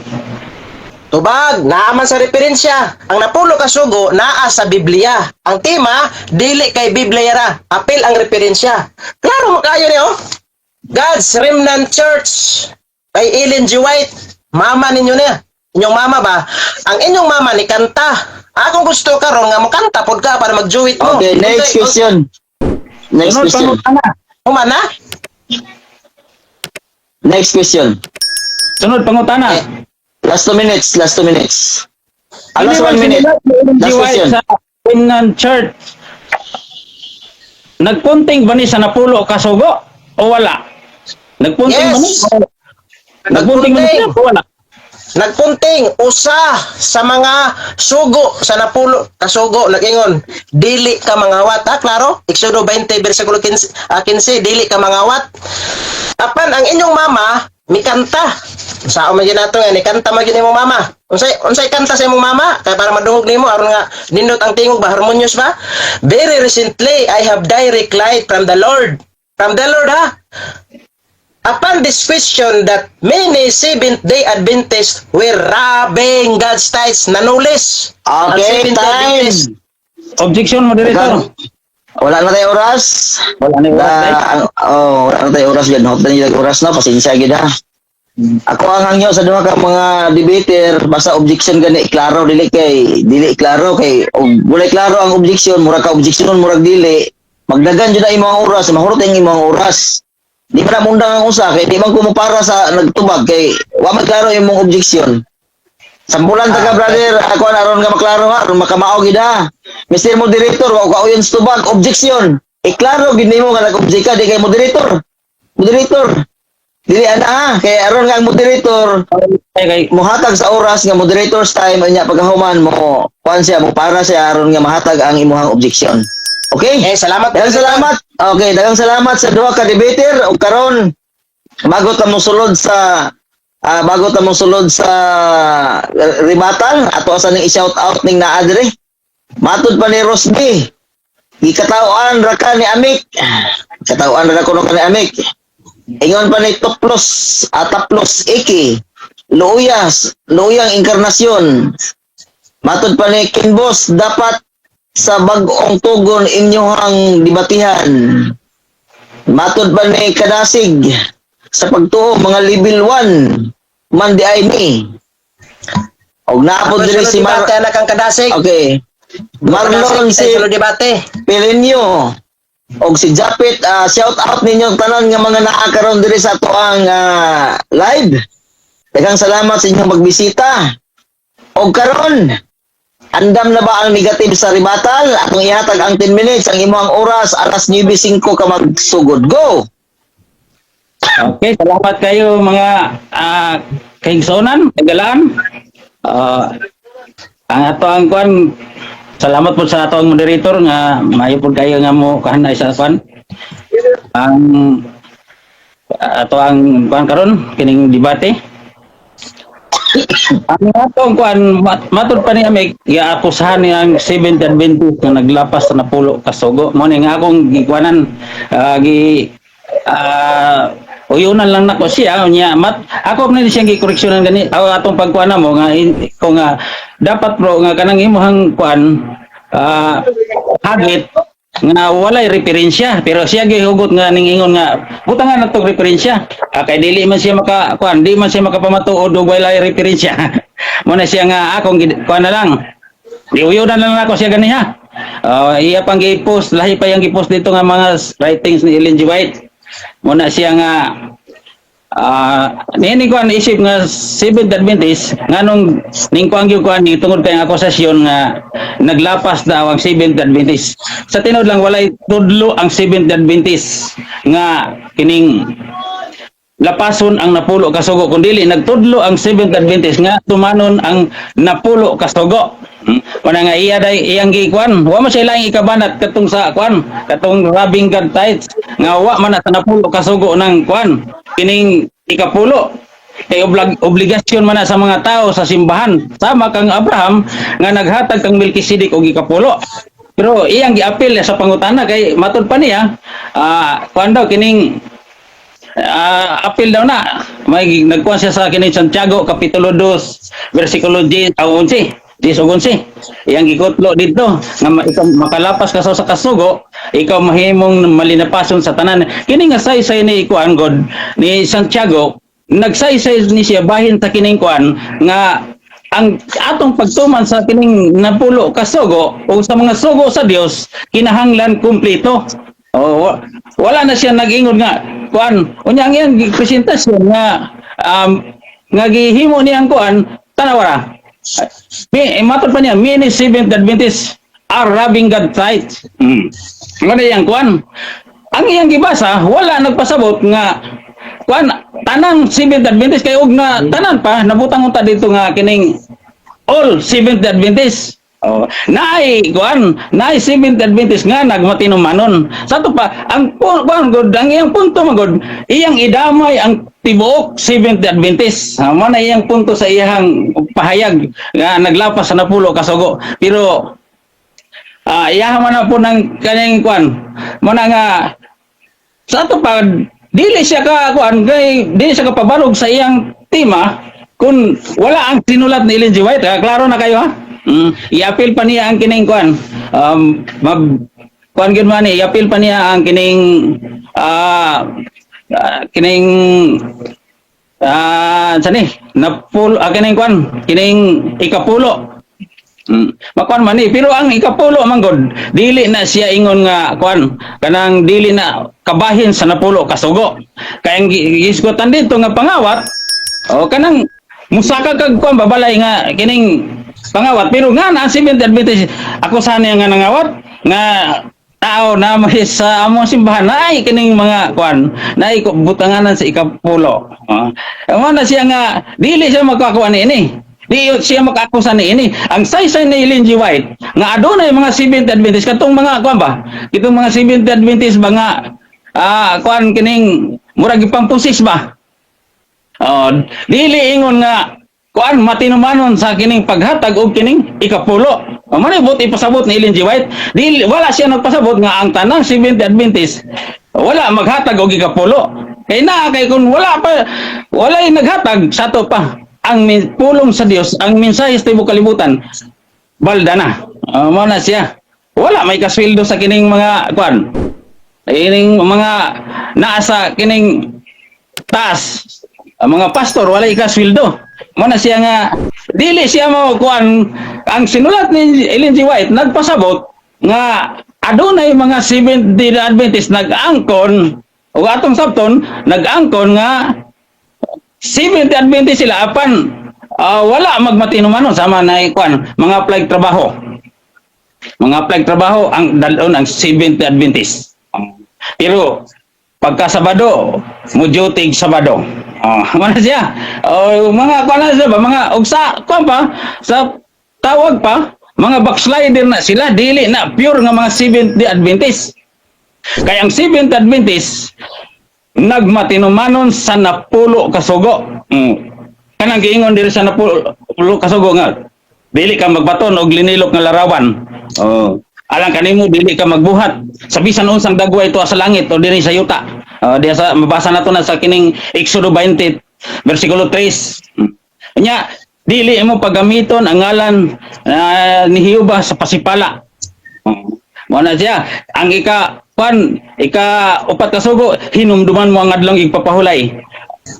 Tubag, naa man sa referensya. Ang napulo ka sugo naa sa Biblia. Ang tema dili kay Biblia ra. Apil ang referensya. Klaro mo kayo ni oh. God's Remnant Church kay Ellen G. White. Mama ninyo niya. Inyong mama ba? Ang inyong mama ni kanta. Akong gusto karon nga mo kanta pod ka para mag-duet mo. Okay, next question. Next Sunod question. pangutana. Humana? Next question. Sunod pangutana. Last 2 minutes, last 2 minutes. Ah, Kini last bang 1 minute. sinulat ni Ellen G. Last White question. sa Remnant Church, nagpunting ba ni sa napulo kasugo o wala? Nagpunting ba ni? Yes. Nagpunting ba ni siya o wala? Nagpunting usa sa mga sugo sa napulo kasugo nag-ingon dili ka mangawat, ha, klaro Exodo 20 bersikulo 15, ah, 15, dili ka mangawat. Apan ang inyong mama mikanta sa man gyud nato nga nikanta man gyud imong mama. Unsay kanta sa imong mama kay para madungog nimo aron nga nindot ang tingog ba, harmonious ba? "Very recently I have direct light from the Lord," from the Lord, ha. Upon this question that many Seventh-day Adventists were robbing God's tithes, nanulis. Ang Okay, Seventh-day time. Adventist. Objection, moderator. Wala na tayo oras. Wala na oras. Na, oh, wala na tayo oras gid. Hot na yung oras na pasensya gid ha. Ako ang hangyo sa duha ka mga debater basta objection gani klaro, dili kay dili klaro kay og walay klaro ang objection, murag ka objection, murag dili, magdagan jud na imong oras, mahurot ang imong oras. Di pa na mundang ang usa kay di man ko para sa nagtubag kay wa man klaro imong objection. Sampulan ta ka, brother, ako na aron nga maklaro ha, aron makamao gid ha. Mr. Moderator, wa ka uyon sa tubag, objection. Iklaro gid nimo nga nag-object ka, di kay moderator. Moderator. Dili ana ha, kay aron nga ang moderator Kay mohatag sa oras nga moderator's time, unya pagkahuman mo kuan siya mo para siya aron nga mahatag ang imuhang objection. Okay? Eh, salamat. Daghang salamat. Okay, daghang salamat sa duha ka debater ug karon bago ta mosulod sa rebuttal, ato sa ning i-shout out ning naa diri. Matud pa ni Rosby. Gikataoan ra ka ni Amik. Kataoan ra kuno ka ni Amik. Ingon pa ni Toplos, Ataplos Iki. Luuyas, Luyang Inkarnasyon. Matud pa ni Kinbos, dapat sa bag-ong tugon inyong debatihan. Matud pa ni Kadasig, sa pagtuo mga level 1 man di ay ni. Og naapod Ako diri si si Mar debate anak ang kadasig. Okay. Marlon si si debate. Pelenyo og si Japet, shout out ninyo tanan nga mga naa karon diri sa atoang live. Daghang salamat sa inyong pagbisita. Og karon, andam na ba ang negative sa rebuttal? Atong ihatag ang 10 minutes, ang imong oras alas 9:05 ka magsugod. Go. Okay, salamat kayo mga kaigsonan, kagalaan. Ang ato ang kuan, salamat po sa ato ang moderator nga maayo po kayo nga mo kahanay sa kuan. Ang ato ang kuan karon kining debate. Ang atong kuan matud pa niya may giakusahan niya ang Seventh Adventist nga naglapas sa napulo ka sugo. Mo ni nga akong gikuanan, gi uyunan lang nako siya. Unya mat ako ni siyang gikoreksyonan gani aw atong pagkuana mo nga ko nga dapat, bro, nga kanang imong kuan hagit nga walay referensya, pero siya gihugot nga ning ingon nga butangan na tog referensya, kay dili man siya maka kuan, di man siya makapamatuod og walay referensya. Mo na siya nga akong kuan na lang, giuyunan lang nako siya ganiha. Iya pang gi-post, lahi pa yang gi-post dito nga mga writings ni Ellen G. White. Mo na siya nga niini kuan isip nga Seventh Adventist, nganong ning kuan gyud kuan ni tungod kay ang akusasyon nga naglapas daw ang Seventh Adventist. Sa tinuod lang, walay tudlo ang Seventh Adventist nga kining lapason ang napulo ka sugo, kun dili nagtudlo ang Seventh Adventist nga tumanon ang napulo ka sugo. Wala nga iya day iyang gikuan, wa man siya laing ikabanat katong sa kuan, katong robbing God tithes nga wa man na sa napulo ka sugo ng kuan kining ikapulo, kay obligasyon man na sa mga tao sa simbahan, sama kang Abraham nga naghatag kang Melchizedek og ikapulo. Pero iyang giapil sa pangutana kay matud pa niya kuan daw kining apil daw na may nagkuan siya sa kining Santiago kapitulo 2 versikulo 10 aw 11, 10 ug 11. Iyang gikutlo didto nga ikaw makalapas ka sa kasugo, ikaw mahimong malinapason sa tanan. Kini nga saysay ni kuan god ni Santiago, nagsaysay ni siya bahin sa kining kuan nga ang atong pagtuman sa kining napulo ka sugo o sa mga sugo sa Dios kinahanglan kumpleto. Oh, wala na siya nag-ingon nga kuan. Unya ang iyang presentasyon nga nga gihimo niyang kuan, tanawa ra. Mi, matod pa niya, many Seventh Adventists are robbing God tithes. Ano iyang kuan? Ang iyang gibasa, wala nagpasabot nga kuan tanang Seventh Adventist, kay og na tanan pa nabutang unta dito nga kining all Seventh Adventist. Oh, naay kuan, naay Seventh Adventist nga nagmatinumanon. Sa ato pa ang kuan god, ang iyang punto magod, iyang idamay ang tibuok Seventh Adventist. Mo na iyang punto sa iyang pahayag nga naglapas sa napulo ka sugo. Pero iyaha man na po ng kanyang kuan. Mo na nga sa ato pa dili siya ka kuan, kay dili siya kapabarog sa iyang tema kung wala ang sinulat ni Ellen G. White, ha? Klaro na kayo, ha. I-appeal pa niya ang kining kuan, mag kuan gyud man ni, i-appeal pa niya ang kining kining sa ni napul kining kuan, kining ikapulo. Makuan man ni, pero ang ikapulo man gud, dili na siya ingon nga kuan kanang dili na kabahin sa napulo kasugo, kay ang gisgutan dito nga pangawat o kanang musaka kag kuan babalay nga kining pangawat. Pero nga na ang Seventh Adventist ako sana nga nangawat nga tao na may sa among simbahan na ay kining mga kuan na ay butanganan sa ikapulo. Mo na siya nga dili siya magkakuan niini. Di siya makakusa ni ini. Ang saysay ni Ellen G. White nga adunay mga Seventh Adventist katong mga kuan ba? Kitong mga Seventh Adventist ba nga kuan kining murag gipampusis ba? Oh, dili ingon nga kuan matinumanon sa kining paghatag og kining ikapulo. O man buot ipasabot ni Ellen G. White, dili wala siya nagpasabot nga ang tanang Seventh Adventist wala maghatag og ikapulo. Kay naa kay kung wala pa, walay naghatag sa ato pa ang pulong sa Dios, ang mensahe sa tibuok kalibutan balda na. Mo na siya. Wala may kasweldo sa kining mga kuan. Kining mga naa sa kining taas. Ang mga pastor walay kasweldo. Mo na siya nga dili siya mo kuan. Ang sinulat ni Ellen G. White nagpasabot nga adunay mga Seventh Day Adventist nag-angkon o atong sabton nag-angkon nga Seventh Day Adventist sila apan wala magmatinumanon, sama na kuan mga apply trabaho, mga apply trabaho ang dalon ang Seventh Day Adventist, pero pagka Sabado mo duty Sabado. Oh, mana siya. Oh, mga kuan na siya ba, mga og sa kuan pa sa tawag pa mga backslider na sila, dili na pure nga mga Seventh Day Adventist. Kaya ang Seventh Adventist nagmatinumanon sa 10 kasugo. Kanang giingon diri sa 10 kasugo nga dili ka magbaton og linilok nga larawan. Oh. Alang kanimo dili ka magbuhat sa bisan unsang dagway tuwa sa langit o diri sa yuta. Oh, diya sa mabasa nato na sa kining Exodo 20 versikulo 3. Nya dili mo paggamiton ang ngalan ni Jehova sa pasipala. Oh. Mo na siya ang ika kwan, ika upat ka sugo, hinumduman mo ang adlong igpapahulay.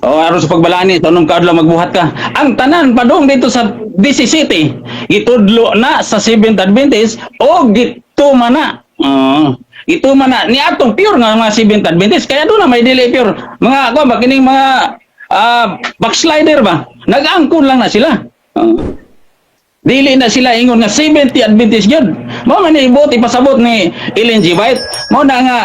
O aron sa pagbalani sa unom ka adlaw magbuhat ka. Ang tanan padung dito sa DC City gitudlo na sa Seventh Adventist o gituma na. Gituma na ni atong pure nga mga Seventh Adventist, kaya doon na may dili pure. Mga kuan ba kining mga backslider ba? Nag-angkon lang na sila. Dili na sila ingon nga 70 Adventist gyud. Mao man ni ibot ipasabot ni Ellen G. White. Mao na nga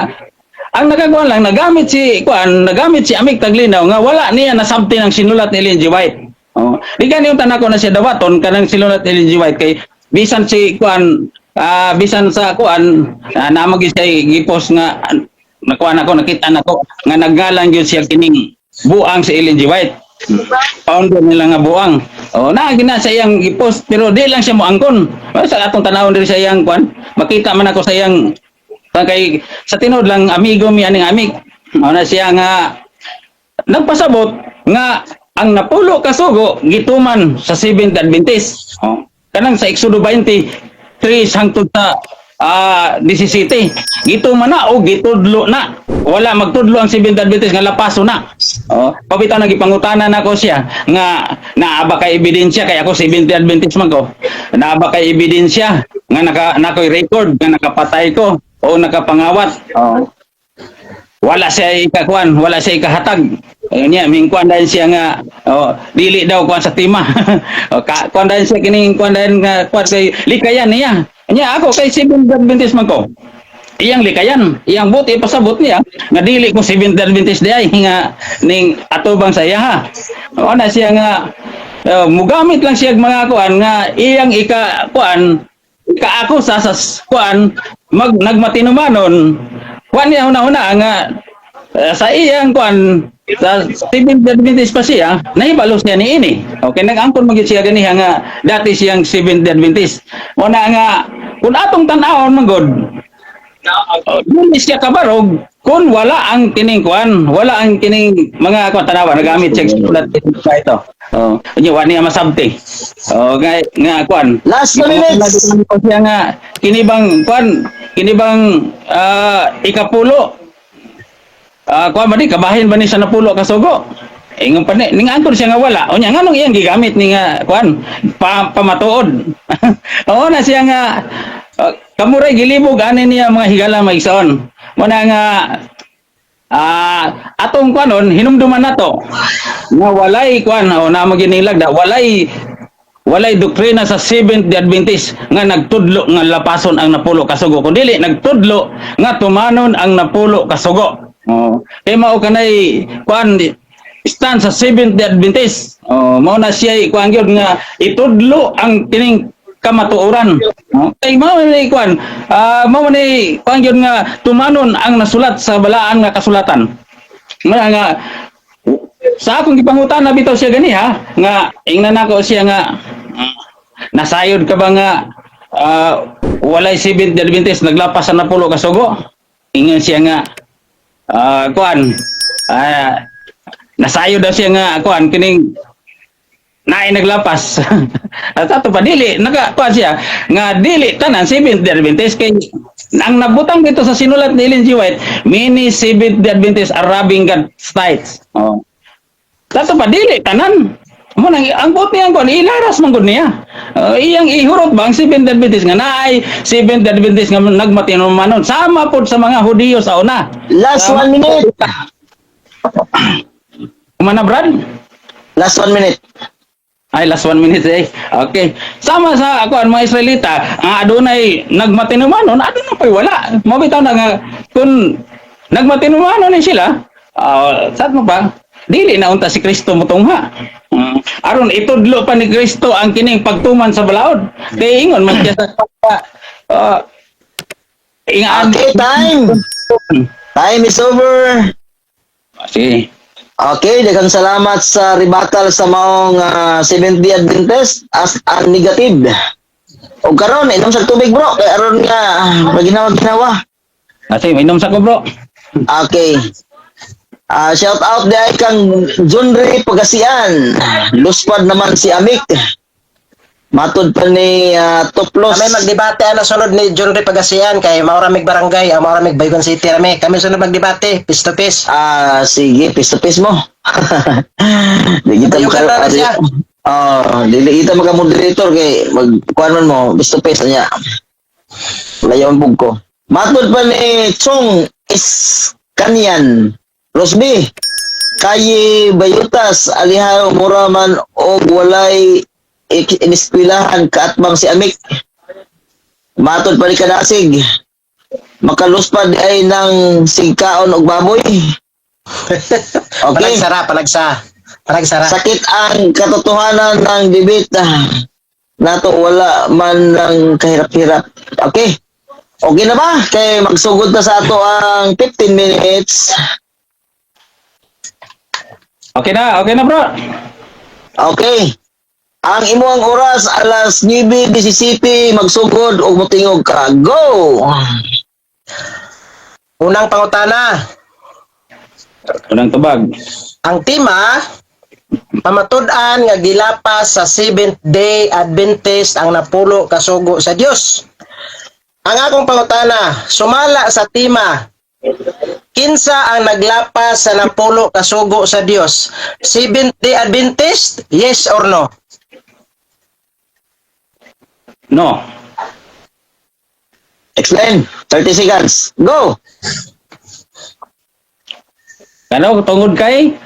ang nagagawa lang nagamit si kuan, nagamit si Amik Taglinaw nga wala niya nasabti ng sinulat ni Ellen G. White. Oh, di gani yung tanako na siya dawaton kanang sinulat ni Ellen G. White kay bisan si kuan, bisan sa kuan, naa gyud siya gipost nga nakuha nako, nakita nako nga naggalang gyud siya kining buang si Ellen G. White, founder nila nga buang. Oh, na gina sa iyang gipost pero di lang siya moangkon. Sa atong tanawon diri sa iyang kuan, makita man ako sa iyang kay sa tinuod lang amigo mi aning amik. Mao na siya nga nagpasabot nga ang 10 kasugo gituman sa Seventh Adventist. Oh. Kanang sa Exodo 23 hangtod sa 17. Gituman na o gitudlo na. Wala magtudlo ang Seventh Adventist nga lapaso na. Oh, pabitaw na gipangutana nako siya nga naa ba kay ebidensya, kay ako Seventh Adventist man ko. Naa ba kay ebidensya nga naka nakoy record nga nakapatay ko o nakapangawat? Oh. Wala siya ikakuan, wala siya ikahatag. Ayun niya, mingkuan dahil siya nga oh, dili daw kuan sa tima. O, ka, kuan dahil siya kining kuan dahil nga kuan kay likayan niya. Niya ako kay Seventh Adventist man ko. Iyang likayan, iyang buti pasabot niya nga dili ko Seventh Adventist di ay nga ning atubang sa iya ha. O na siya nga mugamit lang siya mga kuan nga iyang ika kuan ikaako sa kuan mag nagmatinumanon kuan niya una-una nga sa iyang kuan sa Seventh Adventist pa siya, nahibalo siya ni ini. Okay, nag-angkon man gyud siya ganiha nga dati siyang Seventh Adventist. Una nga kung atong tan-awon man gud, oh, dili siya kabarog kung wala ang kining kuan, wala ang kining mga kuan. Tanawa, nagamit siya sulat ito. Oh, unya wa niya masabti. Oh, nga nga kuan. Last 2 minutes. Ko siya nga kini bang kuan, kini bang 10, kuan ba di kabahin ba ni sa 10 kasugo? Ingon pa ni ning angkon siya nga wala. Unya nganong iyang gigamit ni nga kuan pa, pamatuod? Oo na siya nga kamuray gilibog ani niya mga higala, mga igsoon. Mo na nga atong kuanon, hinumduman nato nga walay kuan o na maginilag da walay doktrina sa Seventh Day Adventist nga nagtudlo nga lapason ang 10 kasugo, kun dili nagtudlo nga tumanon ang 10 kasugo. Oh, kay mao kanay kuan stand sa Seventh Day Adventist. Oh, mao na siya kuan gyud nga itudlo ang kining kamatuoran. Oh, kay mao ni kuan, mao ni kuan gyud nga tumanon ang nasulat sa balaan nga kasulatan. Nga sa akong gipangutana bitaw siya gani ha, nga ingnan nako siya nga nasayod ka ba nga walay Seventh Day Adventist naglapas sa 10 kasugo? Ingon siya nga kuan, nasayod daw siya nga kuan kining naay naglapas. At ato pa dili naka kuan siya nga dili tanan Seventh Day Adventist, kay ang nabutang dito sa sinulat ni Ellen G. White, many Seventh Day Adventist are robbing God's tithes. Oh. Tato pa dili tanan. Mo nang ang buot niya kuan ilaras man gud niya. Iyang ihurot ba ang Seventh Day Adventist nga naay Seventh Day Adventist nga nagmatinumanon sama pod sa mga Hudiyo sa una. Last 1 minute. Kumana, Brad? Last 1 minute. Ay, last 1 minute eh. Okay. Sama sa ako ang mga Israelita, ang adunay nagmatinumanon, adunay pa'y wala. Mabitaw na nga, kung nagmatinumanon ni sila, saan mo ba? Dili na unta si Kristo mutungha. Aron itudlo pa ni Kristo ang kining pagtuman sa balaod. Kay ingon man siya sa ingaan Okay, time. Time is over. Sige. Okay, daghang salamat sa rebuttal sa maong Seventh Day Adventist as a negative. O karon, inom sa tubig, bro, kay aron nga maginawa-ginawa. Sige, inom sa ko, bro. Okay. Shout out diay kang Junri Pagasian. Luspad naman si Amik. Matod pa ni Toplos. Kami magdebate ano sunod ni John Ray Pagasian kay mao ra mig barangay, ang mao ra mig Baygon City rami. Kami sunod magdebate, face to face. Ah, sige, face to face mo. Di kita Ayaw ka maka na siya. Oh, dili kita maka moderator kay mag kuan man mo, face to face niya. Layaw ang bug ko. Matod pa ni Chong Iskanyan. Rosby, Kaye Bayutas, alihaw mura man og walay iniskwilahan kaatbang si Amik. Matod pa ni Kadasig. Makaluspad ay ng sigkaon og baboy. Okay. Panagsara, panagsa. Panagsara. Sakit ang katotohanan ng debate nato, wala man ng kahirap-hirap. Okay. Okay na ba? Kay magsugod na sa ato ang 15 minutes. Okay na, bro. Okay. Ang imuang oras alas 9:17, magsugod og motingog ka. Go! Unang pangutana, Unang tubag. Ang tema, pamatud-an nga gilapas sa Seventh Day Adventist ang napulo kasugo sa Dios. Ang akong pangutana, sumala sa tema, kinsa ang naglapas sa napulo kasugo sa Dios? Seventh Day Adventist? Yes or no? No. Explain. 30 seconds. Go! Ano, tungod kay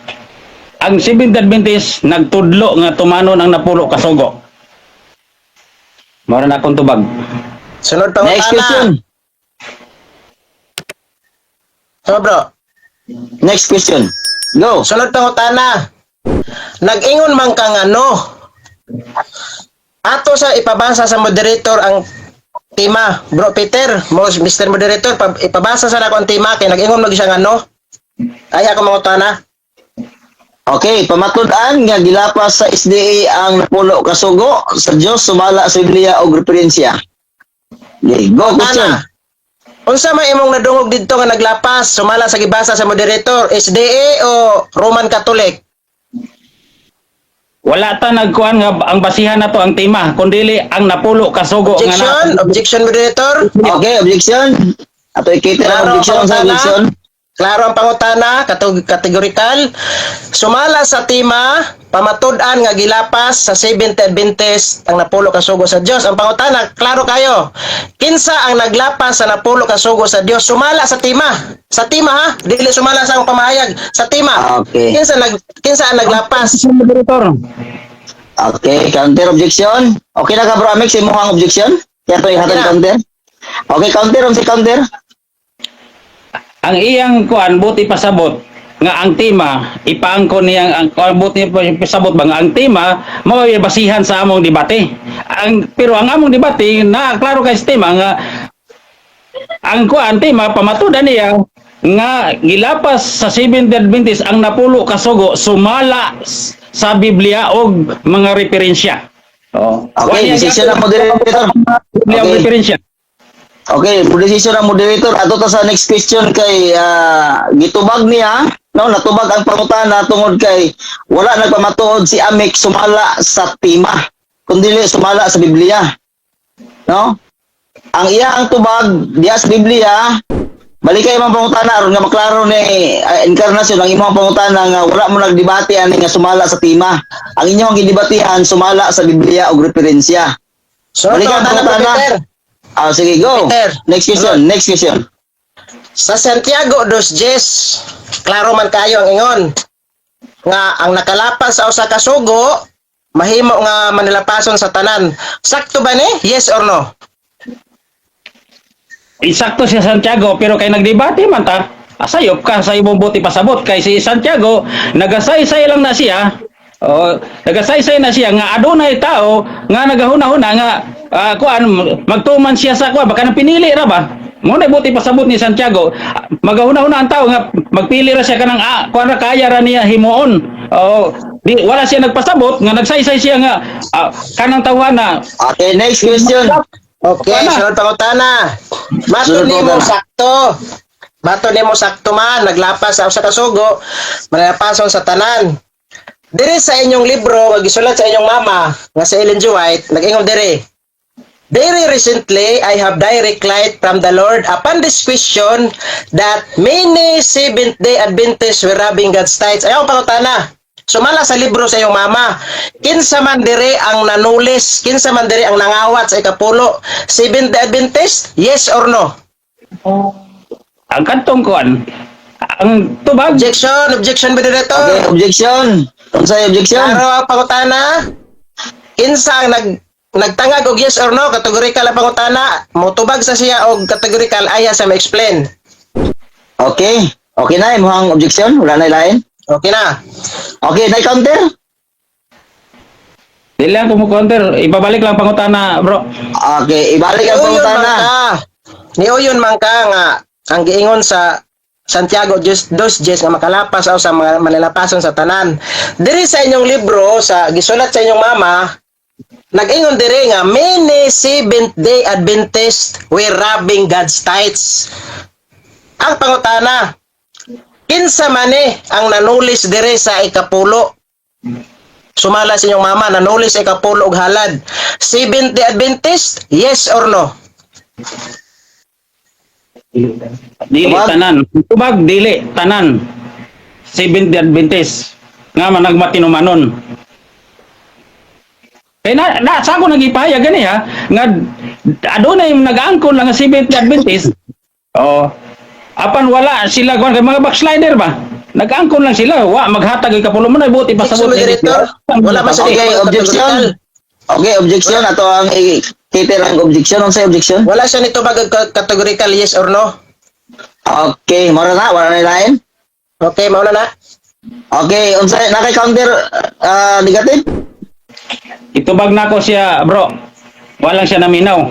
ang Seventh Adventist nagtudlo nga tumanon ang napulo kasugo. Mao na akong tubag. Sunod Next question. pangutana. So bro, Next question. Go. Sunod pangutana. Nag-ingon man ka nga no. Ato sa ipabasa sa moderator ang tema. Bro Peter, mo Mr. Moderator, ipabasa sa nako ang tema kay nag-ingon mag siya nga no. Ay ako mangutana. Okay, pamatud-an nga gilapas sa SDA ang napulo kasugo sa Dios sumala sa Biblia og referensya. Okay, go question. Ana. Unsa may imong nadungog didto nga naglapas sumala sa gibasa sa moderator, SDA o Roman Catholic? Wala ta nagkuan nga ang basihan nato ang tema, kundili ang napulo kasugo nga Objection, na, objection, moderator. Okay, objection. Ato ikita ang Klaro ang objection sa pangutana. objection. Klaro ang pangutana, categorical. Sumala sa tema, pamatud-an nga gilapas sa Seventh Adventist ang napulo kasugo sa Dios. Ang pangutana, klaro kayo. Kinsa ang naglapas sa napulo kasugo sa Dios? Sumala sa tema. Sa tema ha, dili sumala sa akong pamahayag. Sa tema. Okay. Kinsa ang naglapas? Moderator. Okay, counter objection. Okay na ka, bro Amix, imong objection? Kaya to ihatag Okay na. counter. Okay, counter on si counter. Ang iyang kuan buti pasabot nga ang tema ipaangkon niyang ang kuan buti pasabot ba nga ang tema mao basihan sa among debate ang, pero ang among debate na klaro kay sa tema nga ang kuan tema pamatudan niya nga gilapas sa Seventh Adventist ang napulo kasugo sumala sa Biblia og mga referensya. Oh. Okay, decision ng moderator. Biblia og Okay. referensya. Okay, decision ng moderator. Ato ta sa next question kay gitubag niya, no, natubag ang pangutana tungod kay wala nagpamatuod si Amik sumala sa tema, kundi sumala sa Biblia. No? Ang iya ang tubag diya sa Biblia, balik kay imong pangutana aron nga maklaro ni Encarnacion ang imong pangutana nga wala mo nagdebate ani nga sumala sa tema. Ang inyong gidebatehan sumala sa Biblia og referensya. Sunod Balikan pangutana, pangutana. Peter. Ah, sige, go. Peter. Next question, next question. Sa Santiago dos Jes, klaro man kayo ang ingon nga ang nakalapas sa usa ka sugo mahimo nga manilapason sa tanan. Sakto ba ni? Yes or no? Insakto si Santiago, pero kay nagdebate man ta, asayop ka sa imong buti pasabot kay si Santiago nagasaysay lang na siya. Oh, nagasaysay na siya nga adunay tao nga nagahuna-huna nga kuan magtuman siya sa kuan baka nang pinili ra ba. Mo na buti pasabot ni Santiago, magahuna-huna ang tao nga magpili ra siya kanang kuan ra, kaya ra niya himuon. Oh, di wala siya nagpasabot nga nagsaysay siya nga kanang tawhana. Okay, next question. Okay, Wala. sunod pangutana. Mato Sunod nimo pangutana. sakto. Mato nimo sakto man naglapas sa usa ka sugo, manalapason sa tanan. Diri sa inyong libro nga gisulat sa inyong mama nga si Ellen G. White, nag-ingon diri: "Very recently, I have direct light from the Lord upon this question that many Seventh-day Adventists were robbing God's tithes." Ayaw pangutana. Sumala sa libro sa iyong mama, kinsa man diri ang nanulis, kinsa man diri ang nangawat sa ikapulo? Seventh-day Adventist? Yes or no? Ang kantong kuan ang tubag. Objection, objection, moderator. Okay, objection. Unsay objection? Klaro ang pangutana. Kinsa ang nagtangag og yes or no, categorical ang pangutana, motubag sa siya og categorical aya sa ma-explain. Okay. Okay na imong objection, wala na ilain. Okay na. Okay, na counter? Dili lang ko mo counter, ibabalik lang pangutana, bro. Okay, ibalik ang Niuyon man pangutana. ka. Niuyon man ka nga ang giingon sa Santiago Dos Dos Diez nga makalapas aw sa mga manalapason sa tanan. Diri sa inyong libro sa gisulat sa inyong mama, nag-ingon diri nga many Seventh Day Adventists were robbing God's tithes. Ang pangutana, kinsa man ni ang nanulis diri sa ikapulo? Sumala sa inyong mama, nanulis sa ikapulo og halad. Seventh Day Adventist? Yes or no? Dili Tubag? tanan. Tubag dili tanan. Seventh Day Adventist nga man nagmatinumanon. Kay na sa ako nagipahayag gani ha nga adunay nag-angkon lang nga Seventh Day Adventist. Oh. Apan wala sila kuan kay mga backslider ba? Nag-angkon lang sila, wa maghatag ikapulo mo na buti pasabot Objection, moderator. Wala man sa Okay, objection. Okay, objection. Ato ang i-cater ang objection. Unsay objection? Wala siya nito bag categorical yes or no. Okay, mora na, wala na ilain. Okay, mauna na. Okay, unsay na kay counter negative? Itubag nako siya, bro. Walang siya naminaw.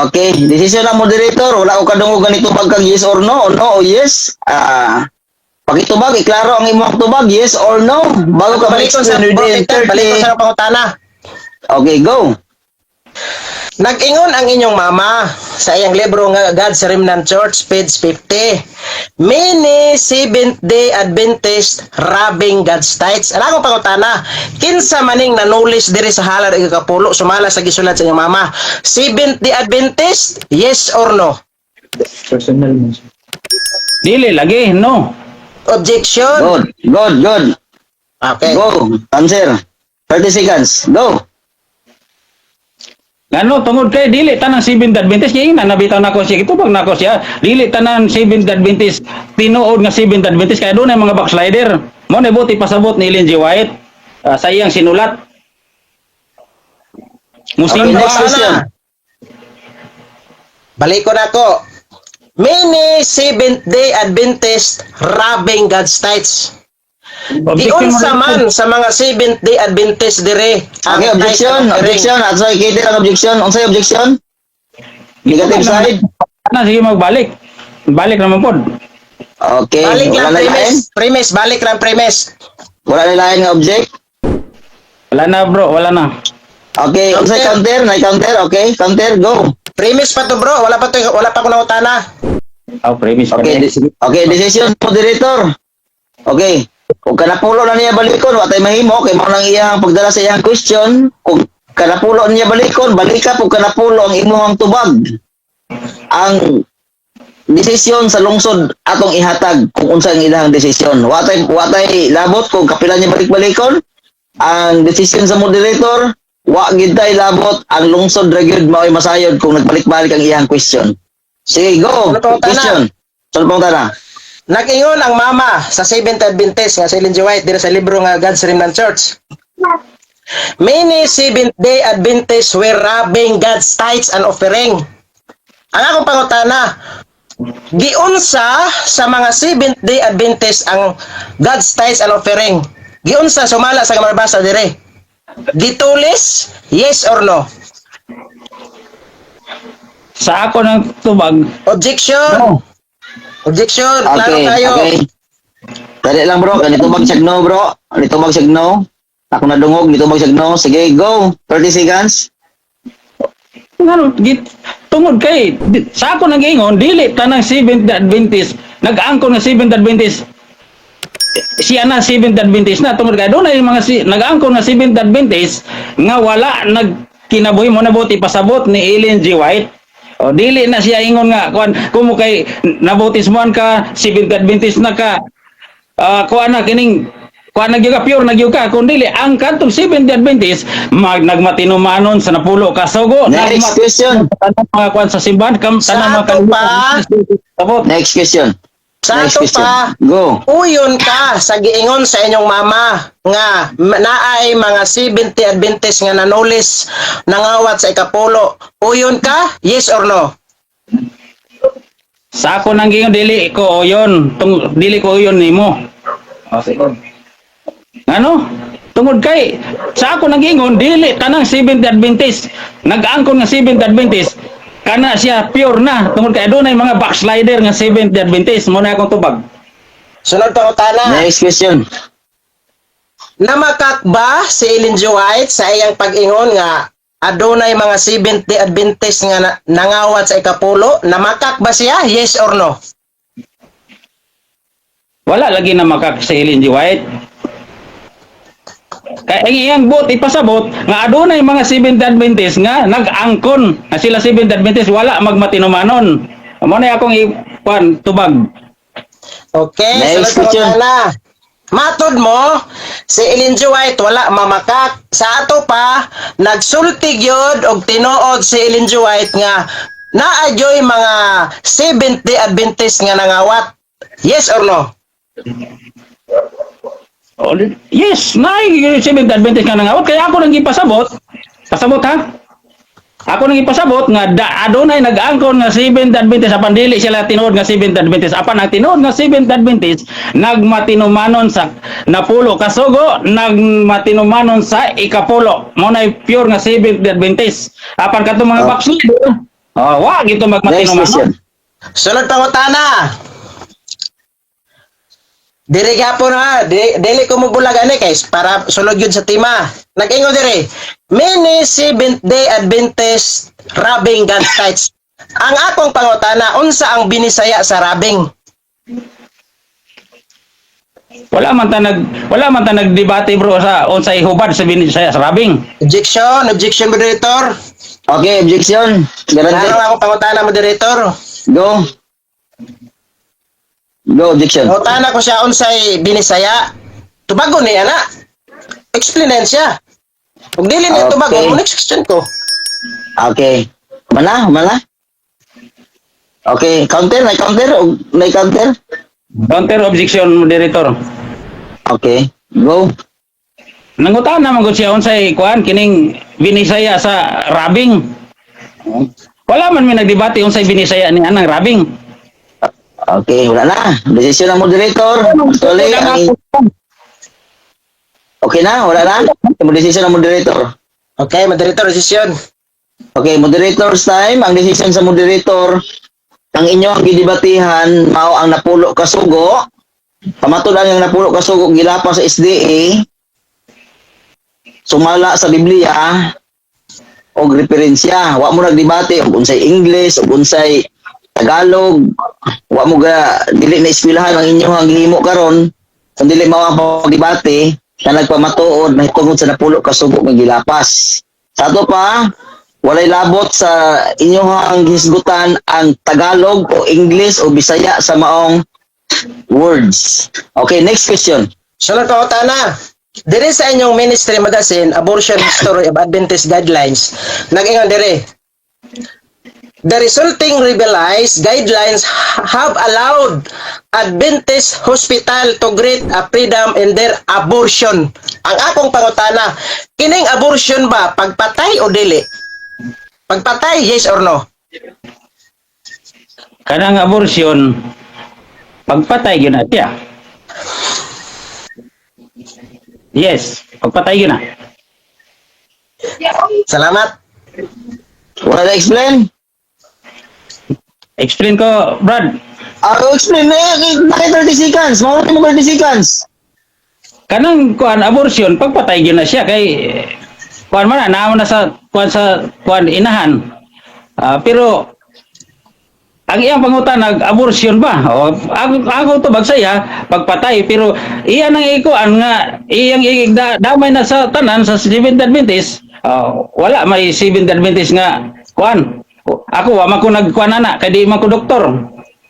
Okay, decision ng moderator. Wala ko kadungog ganito pag kag yes or no, or no o yes. Pakitubag, iklaro ang imong tubag, yes or no. Bago ka Balik ko sa ma-explain within balik ko 30. sa pangutana. Okay, go. Nag-ingon ang inyong mama sa iyang libro nga God's Remnant Church, page 50. "Many Seventh-day Adventists robbing God's tithes." Ala ko pangutana, kinsa maning nanulis diri sa halad ug ikapulo sumala sa gisulat sa inyong mama? Seventh-day Adventist? Yes or no? Dili lagi, no. Objection. Good, good, good. Okay. Go. Answer. 30 seconds. Go. Ngano tungod kay dili tanan Seventh Adventist kay ingnan nabitaw nako siya, gitubag nako siya, dili tanan Seventh Adventist tinuod nga Seventh Adventist kay adunay mga backslider. Mo na buti pasabot ni Ellen G. White sa iyang sinulat. Muslim Okay, next ba? question. Balik ko na ako. Many Seventh-day Adventists robbing God's tithes. Objection, Giunsa moderator. man sa mga Seventh-day Adventist dire ang Okay, objection, tithe and offering? objection. Ato i-cater ang objection. Unsay objection? Negative side. Na sige magbalik. Balik naman pod. Okay, Balik wala lang na ilain. premise. Premise, balik lang premise. Wala na ilain nga object. Wala na, bro, wala na. Okay, unsay counter? Na counter, okay? Counter, go. Premise pa to, bro, wala pa to, wala pa ko nangutana. Oh, premise pa Okay, rin. okay, decision, moderator. Okay. Kung kanapulo na niya balikon, wa tay mahimo kay mao nang iyang pagdala sa iyang question. Kung kanapulo niya balikon, balika pug kanapulo ang imong tubag. Ang desisyon sa lungsod atong ihatag kung unsa ang ilang desisyon. Wa tay labot kung kapila niya balik-balikon. Ang desisyon sa moderator, wa gid tay labot, ang lungsod ra gyud mao'y masayod kung nagbalik-balik ang iyang question. Sige, go. Ano pang tana? Question. Ano pang tana? Nag-ingon ang mama sa Seventh Adventist nga si Ellen G. White dira sa libro nga God's Remnant Church: "Many Seventh-day Adventists were robbing God's tithes and offering." Ang akong pangutana, giunsa sa mga Seventh-day Adventist ang God's tithes and offering? Giunsa sumala sa mabasa dire? Gitulis? Yes or no? Sa ako ng tubag, Objection. No. Objection. Klaro Okay, tayo. okay. Dali lang, bro, ganito mag no, bro. Ganito mag no. Ako nadungog, nito mag no. Sige, go. 30 seconds. Ngano git tungod kay sa ako nang giingon, dili tanang Seventh Adventist nag-angkon nga Seventh Adventist siya na Seventh Adventist na, tungod kay dunay mga nag-angkon nga Seventh Adventist nga wala nagkinabuhi mo nabuti pasabot ni Ellen G. White. O dili na siya ingon nga kuan kumo kay nabautismohan ka, Seventh Adventist na ka, kuan na kining kuan na gyud ka, pure na gyud ka. Kun dili ang kadtong Seventh Adventist mag nagmatinumanon sa napulo ka sugo, Next question. tanang mga kuan sa simbahan kam Sa tanang mga ato pa. Sabot. Next question. Sa Next ato question. pa, Go. uyon ka sa giingon sa inyong mama nga naay mga 70 Adventist nga nanulis nangawat sa ikapulo. Uyon ka? Yes or no? Sa ako nang giingon, dili ko uyon tung dili ko uyon nimo. O sige. Ano? Tungod kay sa ako nang giingon, dili tanang Seventh Adventist nag-angkon nga Seventh Adventist kana siya pure na, tungod kay adunay mga backslider nga Seventh Adventist. Mo na akong tubag. Sunod pa utana. Next question. Namakak ba si Ellen G. White sa iyang pag-ingon nga adunay mga 70 Adventist nga nangawat sa ikapulo? Namakak ba siya? Yes or no? Wala lagi na makak si Ellen G. White. Kay ang iyang buot ipasabot nga adunay mga Seventh Adventist nga nag-angkon nga sila Seventh Adventist wala magmatinumanon. Mo na akong kuan tubag. Okay, Next sunod question. pa na. Matod mo, si Ellen G. White wala mamakak. Sa ato pa, nagsulti gyud og tinuod si Ellen G. White nga naa gyoy mga 70 Adventist nga nangawat. Yes or no? Oh, yes, na Seventh Adventist nga nangawat kaya ako nang ipasabot. Pasabot ha. Ako nang ipasabot nga adunay nag-angkon nga Seventh Adventist apan dili sila tinuod nga Seventh Adventist. Apan ang tinuod nga Seventh Adventist nagmatinumanon sa napulo kasugo, nagmatinumanon sa ikapulo. Mo na pure nga Seventh Adventist. Apan kadtong mga Oh. backslider, oh, wa gito Next magmatinumanon. question. Sunod pangutana. Diri gapon ha, dili ko mobulag ani guys para sulod yun sa tema. Nag-ingon diri, many Seventh Day Adventist robbing God's tithes. Ang akong pangutana, unsa ang binisaya sa robbing? Wala man ta nagdebate, bro, sa unsay hubad sa binisaya sa robbing. Objection, objection, moderator. Okay, objection. Guarantee. Klaro akong pangutana, moderator. Go. Go, objection. Pangutana ko siya unsay binisaya. Tubagon niya na. Explain siya. Kung dili niya tubagon, mo next question ko. Okay. Mana, mana? Okay, counter, may counter, may counter. Counter objection, moderator. Okay, go. Nangutana man gud siya unsay kuan kining binisaya sa robbing. Wala man mi nagdebate unsay binisaya ni anang robbing. Okay, wala na. Desisyon ng moderator. Actually, okay na, wala na. Desisyon ng moderator. Okay, moderator, decision. Okay, moderator's time. Ang desisyon sa moderator, ang inyo ang gidebatihan, mao ang napulo kasugo. Pamatud ang napulo kasugo gilapas sa SDA, sumala sa Biblia, og referensya. Wa mo nagdebate og unsay English, og unsay Tagalog. Wa mo ga dili na eskwelahan ang inyong gihimo karon. Kung dili mao ang pagdebate na nagpamatuod na tungod sa napulo kasugo nga gilapas. Sa ato pa, walay labot sa inyong hisgutan ang Tagalog o English o Bisaya sa maong words. Okay, next question. Sunod pa na. Diri sa inyong ministry magazine, Abortion History of Adventist Guidelines, nag-ingon diri. The resulting revised guidelines have allowed Adventist Hospital to grant a freedom in their abortion. Ang akong pangutana, kining abortion ba pagpatay o dili? Pagpatay, yes or no? Kanang abortion, pagpatay gyud na siya. Yes, pagpatay gyud na. Salamat. Wala na explain? Explain ko, Brad. Ah, explain eh, bakit 30 seconds? Mao mo 30 seconds. Kanang kuan, abortion, pagpatay gyud na siya kay kuan man na naa na sa kuan, sa kuan, inahan. Ah, pero ang iyang pangutan, nag abortion ba? O, ako to bagsaya pagpatay, pero iya nang ikuan nga iyang damay na sa tanan sa Seventh Adventist. Oh, wala may Seventh Adventist nga kuan. Ako, wa man ko nagkuan ana kay di man ko doktor,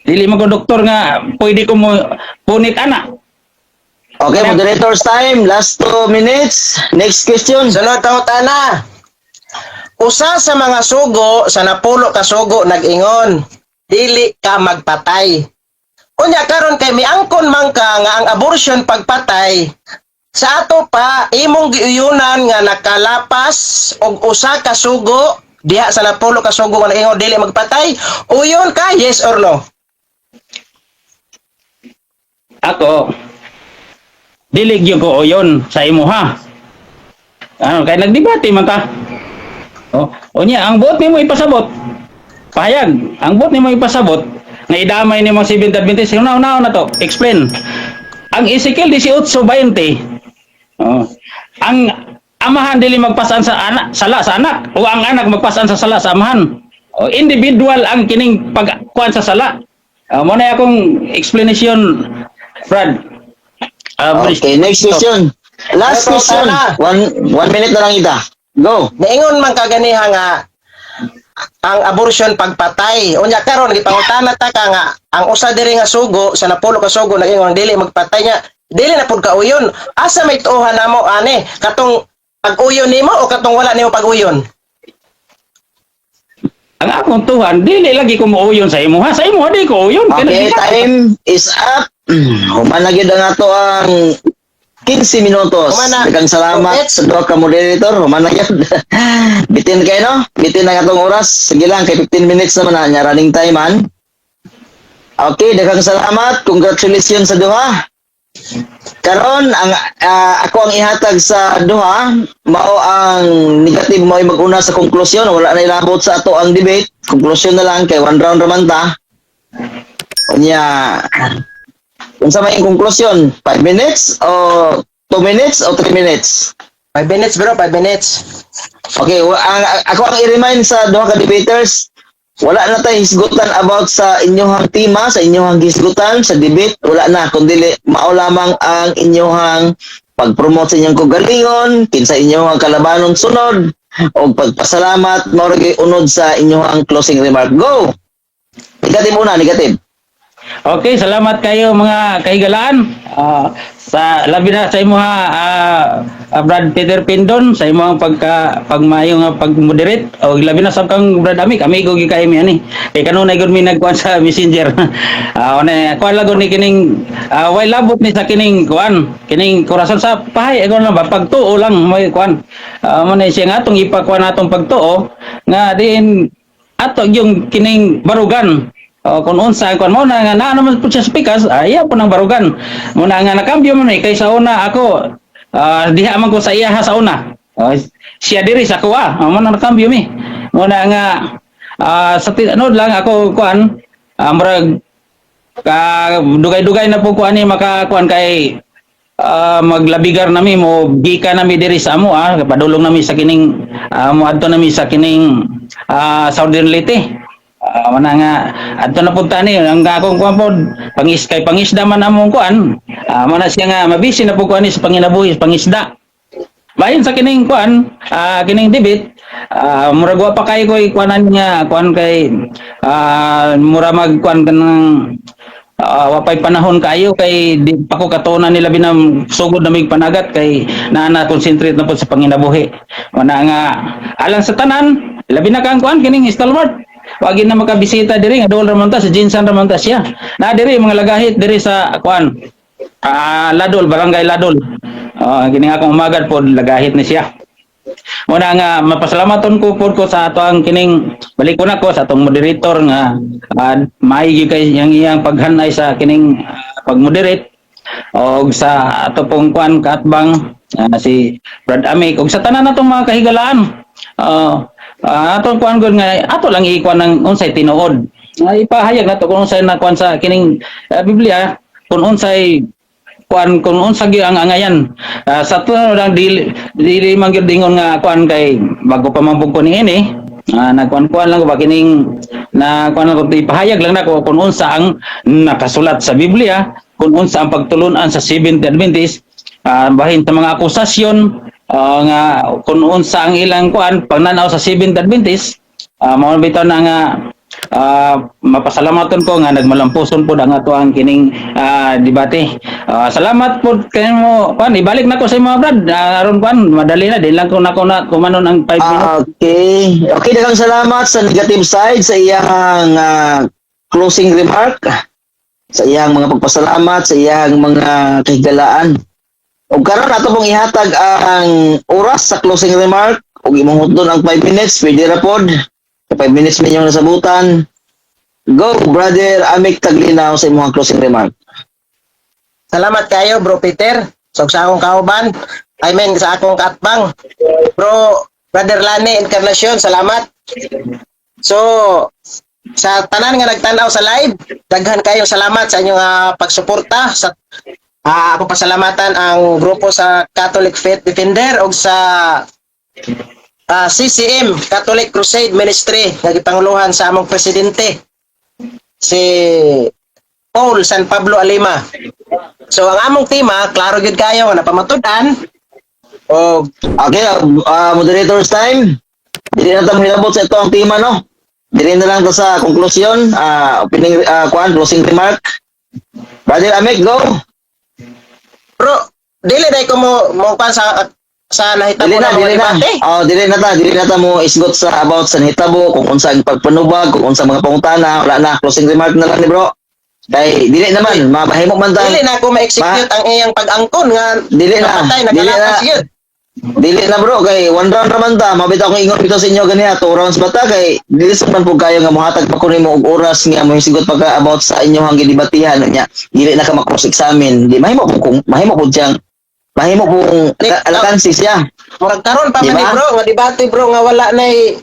dili man ko doktor nga pwede ko mo punit ana. Okay, moderator's time. Last 2 minutes. Next question. Sunod pangutana. Usa sa mga sugo sa napulo ka sugo nag-ingon, "Dili ka magpatay." Unya karon kay miangkon man ka nga ang abortion pagpatay, sa ato pa imong giuyunan nga nakalapas og usa ka sugo diha sa napulo ka sugo nga nag-ingon dili magpatay, uyon ka, yes or no? Ako, dili gyud ko uyon sa imuha. Ano kay nagdebate man ta. Oh, unya ang buot nimo ipasabot. Pahayag, ang buot nimo ipasabot nga idamay nimo si Seventh Adventist, una una na to. Explain. Ang Ezekiel 18:20. Oh. Ang amahan dili magpasan sa anak, sala sa anak, o ang anak magpasan sa sala sa amahan. Oh, individual ang kining pagkuan sa sala. Mo na akong explanation, Brad. Okay, next question. Last Ito, question. tama. One minute na lang ita. Go. Niingon man kaganiha nga ang abortion pagpatay. Unya karon gipangutana ta ka nga ang usa diri nga sugo sa napulo ka sugo nag-ingon dili magpatay niya. Dili na pud ka uyon. Asa may tuohan namo ani? Katong pag-uyon nimo o katong wala nimo pag-uyon? Ang akong tuhan, dili lagi ko muuyon sa imuha. Sa imuha di ko uyon. Okay, time is up. Human na gyud ang ato ang 15 minutos. Human na. Daghang salamat sa duha ka moderator. Human na gyud. Bitin kay no? Bitin na atong oras. Sige lang kay 15 minutes naman na nya running time man. Okay, daghang salamat. Congratulations sa duha. Karon ang ako ang ihatag sa duha mao ang negative mo ay mag-una sa konklusyon. Wala na ilabot sa ato ang debate. Konklusyon na lang kay one round raman ta. Unya, unsa may konklusyon? 5 minutes o 2 minutes o 3 minutes? 5 minutes, bro, 5 minutes. Okay, ako ang i-remind sa duha ka debaters, wala na tayo hisgutan about sa inyong tema, sa inyong hisgutan, sa debate, wala na, kundi mao lamang ang inyong pag-promote sa inyong kagalingon, kinsa inyong kalabanon sunod, o pagpasalamat, mao ra gyud unod sa inyong closing remark. Go! Negative muna, negative. Okay, salamat kayo mga kahigalaan. Sa labi na sa imo ha, Brad Peter Pindon, sa imong pagka pagmayo nga pag-moderate, o labi na sa kang Brad Amik, amigo gyud kay mi ani. Kay kanunay gud mi nagkuan sa Messenger. One kuan lang gud ni kining way labot ni sa kining kuan, kining kurason sa pahay ako lang ba pagtuo lang may kuan. Mo na siya nga atong ipakuan atong pagtuo nga diin ato yung kining barugan. O, kung unsa kon mo na nga naa naman po siya sa pikas, ay iya po ng barugan. Mo na nga nakambyo man eh kay sa una ako diha man ko sa iya ha sa una. O, siya diri sa kuha. Mo na nakambyo mi. Mo na nga sa tinud lang ako kuan, murag ka dugay-dugay na po ko ani makakuan kay maglabigar nami mo gika nami diri sa amo, padulong nami sa kining moadto nami sa kining Southern Leyte. Mana nga adto na punta ni ang akong kuan pod pangis kay pangisda man among kuan. Mana siya nga mabisi na po kuan ni sa panginabuhi sa pangisda. Bahin sa kining kuan, kining debate, murag wa pa kay koy kuanan niya, kuan kay mura mag kuan kanang wa pay panahon kayo kay di pa ko katunan nila binam sugod na mig panagat kay naa na concentrate na po sa panginabuhi. Mana nga alang sa tanan, labi na kang kuan kining stalwart. Wagi na makabisita diri nga dool ra man ta sa Jinsan ra man ta siya. Na diri mga lagahit diri sa kuan. Ladol, Barangay Ladol. Kini akong umagad pod lagahit ni siya. Muna nga mapasalamaton ko pod ko sa ato ang kining balik ko na ko sa atong moderator nga maigi kay yang iyang paghanay sa kining pagmoderate og sa ato pong kuan kaatbang si Brad Amik og sa tanan natong mga kahigalaan. Atong kuan gud nga ato lang ikuan ng unsay tinuod. Ay, ipahayag nato kung unsay nakuan sa kining Biblia, kung unsay kuan, kung unsa gyud ang angayan. Sa tuno lang, dili dili man gyud ingon nga kuan kay bago pa man pud ko niini. Nagkuan-kuan lang ko ba kining na kuan lang ko, ipahayag lang nako kung unsa ang nakasulat sa Biblia, kung unsa ang pagtulunan sa Seventh Adventist, bahin sa mga akusasyon nga kung unsa ang ilang kuan pagnanaw sa Seventh Adventist. Mao bitaw na nga mapasalamaton ko nga nagmalampuson pod ang ato ang kining debate. Salamat pod kamo kuan, ibalik na ko sa imo, Brad. Aron kuan madali na din lang ko nako na kumanon ang 5 minutes. Okay. Okay, daghang salamat sa negative side sa iyang closing remark, sa iyang mga pagpasalamat, sa iyang mga kahigalaan. Ug karon ato pong ihatag ang oras sa closing remark ug imong hutdon ang 5 minutes, pwede ra pod. Sa 5 minutes minyong nasabutan. Go, Brother Amik Taglinaw, sa imong closing remark. Salamat kayo, Bro Peter. So, sa akong kauban, I mean, sa akong kaatbang. Bro, Brother Lani Encarnacion, salamat. So, sa tanan nga nagtanaw sa live, daghan kayong salamat sa inyong pagsuporta sa ako pasalamatan ang grupo sa Catholic Faith Defender og sa CCM, Catholic Crusade Ministry, nga gipanguluhan sa among presidente si Paul San Pablo Alima. So ang among tema, klaro gyud kayo nga napamatud-an og Okay, moderator's time. Dili na ta mahilabot sa ito ang tema, no? Dili na lang ta sa konklusyon, opening, kuan, closing remark. Brother Amik, go. Bro, dili dai ko mo mo kuan sa nahitabo Dili na, na mga dili na. debate. Oh, dili na ta mo isgot sa about sa nahitabo, kung unsa ang pagpanubag, kung unsa mga pangutana, wala na. Closing remark na lang ni bro. Kay dili naman, mabahimo man ta. Dili na ako ma-execute ang iyang pag-angkon nga Dili na, napatay, dili na. nagalakas yun. Dili na, bro, kay one round raman ta. Mabitaw akong ingon bitaw sa inyo ganiha, two rounds ba ta, kay dili sa man pud kayo nga mohatag pa ko nimo og oras nga mo sigot pa ka about sa inyong gidebatihan nya. Dili na ka ma-cross examine. Di mahimo po kung mahimo po siyang mahimo pong alakansi siya. Murag karon pa Di man ni ba? bro, nga debate, bro, nga wala nay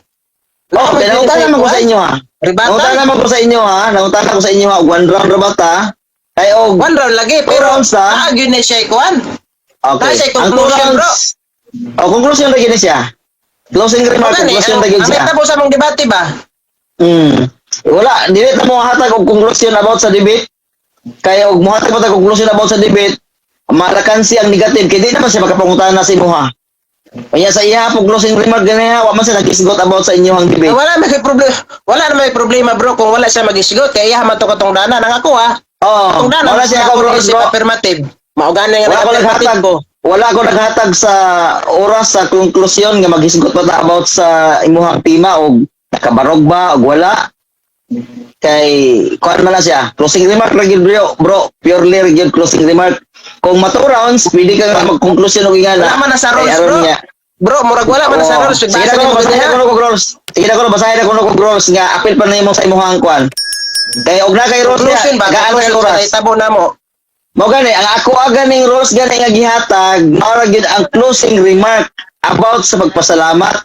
Oh, kaya nangutana man ko sa inyo ha. Rebuttal. Nangutana man ko sa inyo ha. Nangutana ko sa inyo ha. Og one round ra ba ta? Kay og One round lagi two pero rounds ta. naa gyud na siya kuan. Okay. Nasa Ang two conclusion, bro. rounds. Oh, conclusion ra gid siya. Closing remark, Wala ni, conclusion ang ra gid ang siya. nahitabo sa among debate ba? Wala, dili ta mo hatag og conclusion about sa debate. Kaya og mohatag pa ta conclusion about sa debate, malakansi ang negative kay di naman siya makapangutana sa imuha. Kaya sa iya po closing remark ganiha, wa man siya nag-isgot about sa inyong debate. Wala may problema. Wala na may problema, bro, kung wala siya mag-isgot kay iya man to katong dana nang ako ha. Oh, Katong dana wala siya ako bro, isip bro. affirmative. Mao gani nga Wala ko nag-affirmative naghatag ko. Wala ko naghatag sa oras sa konklusyon nga maghisgot pa ta about sa imuhang tema og nakabarog ba og wala. Kay kuan man na siya. Closing remark ra gyud, bro, bro. Purely ra gyud closing remark. Kung ma two rounds, pwede ka nga magkonklusyon og ingana. Wala man na sa Kay rules, aron bro. niya. Bro, murag wala man na sa Oo. rules. Sige na Basa ko, ni mo basahin ganiha. ko og rules. Sige na ko, basahin na ko og rules nga apil pa nimo sa imuhang kuan. Kay og na kay rules niya, Conclusion ba? gaan kay Conclusion sa oras. nahitabo namo. Mao gani ang ako ganing rules gani nga gihatag, mao ra gyud ang closing remark about sa pagpasalamat.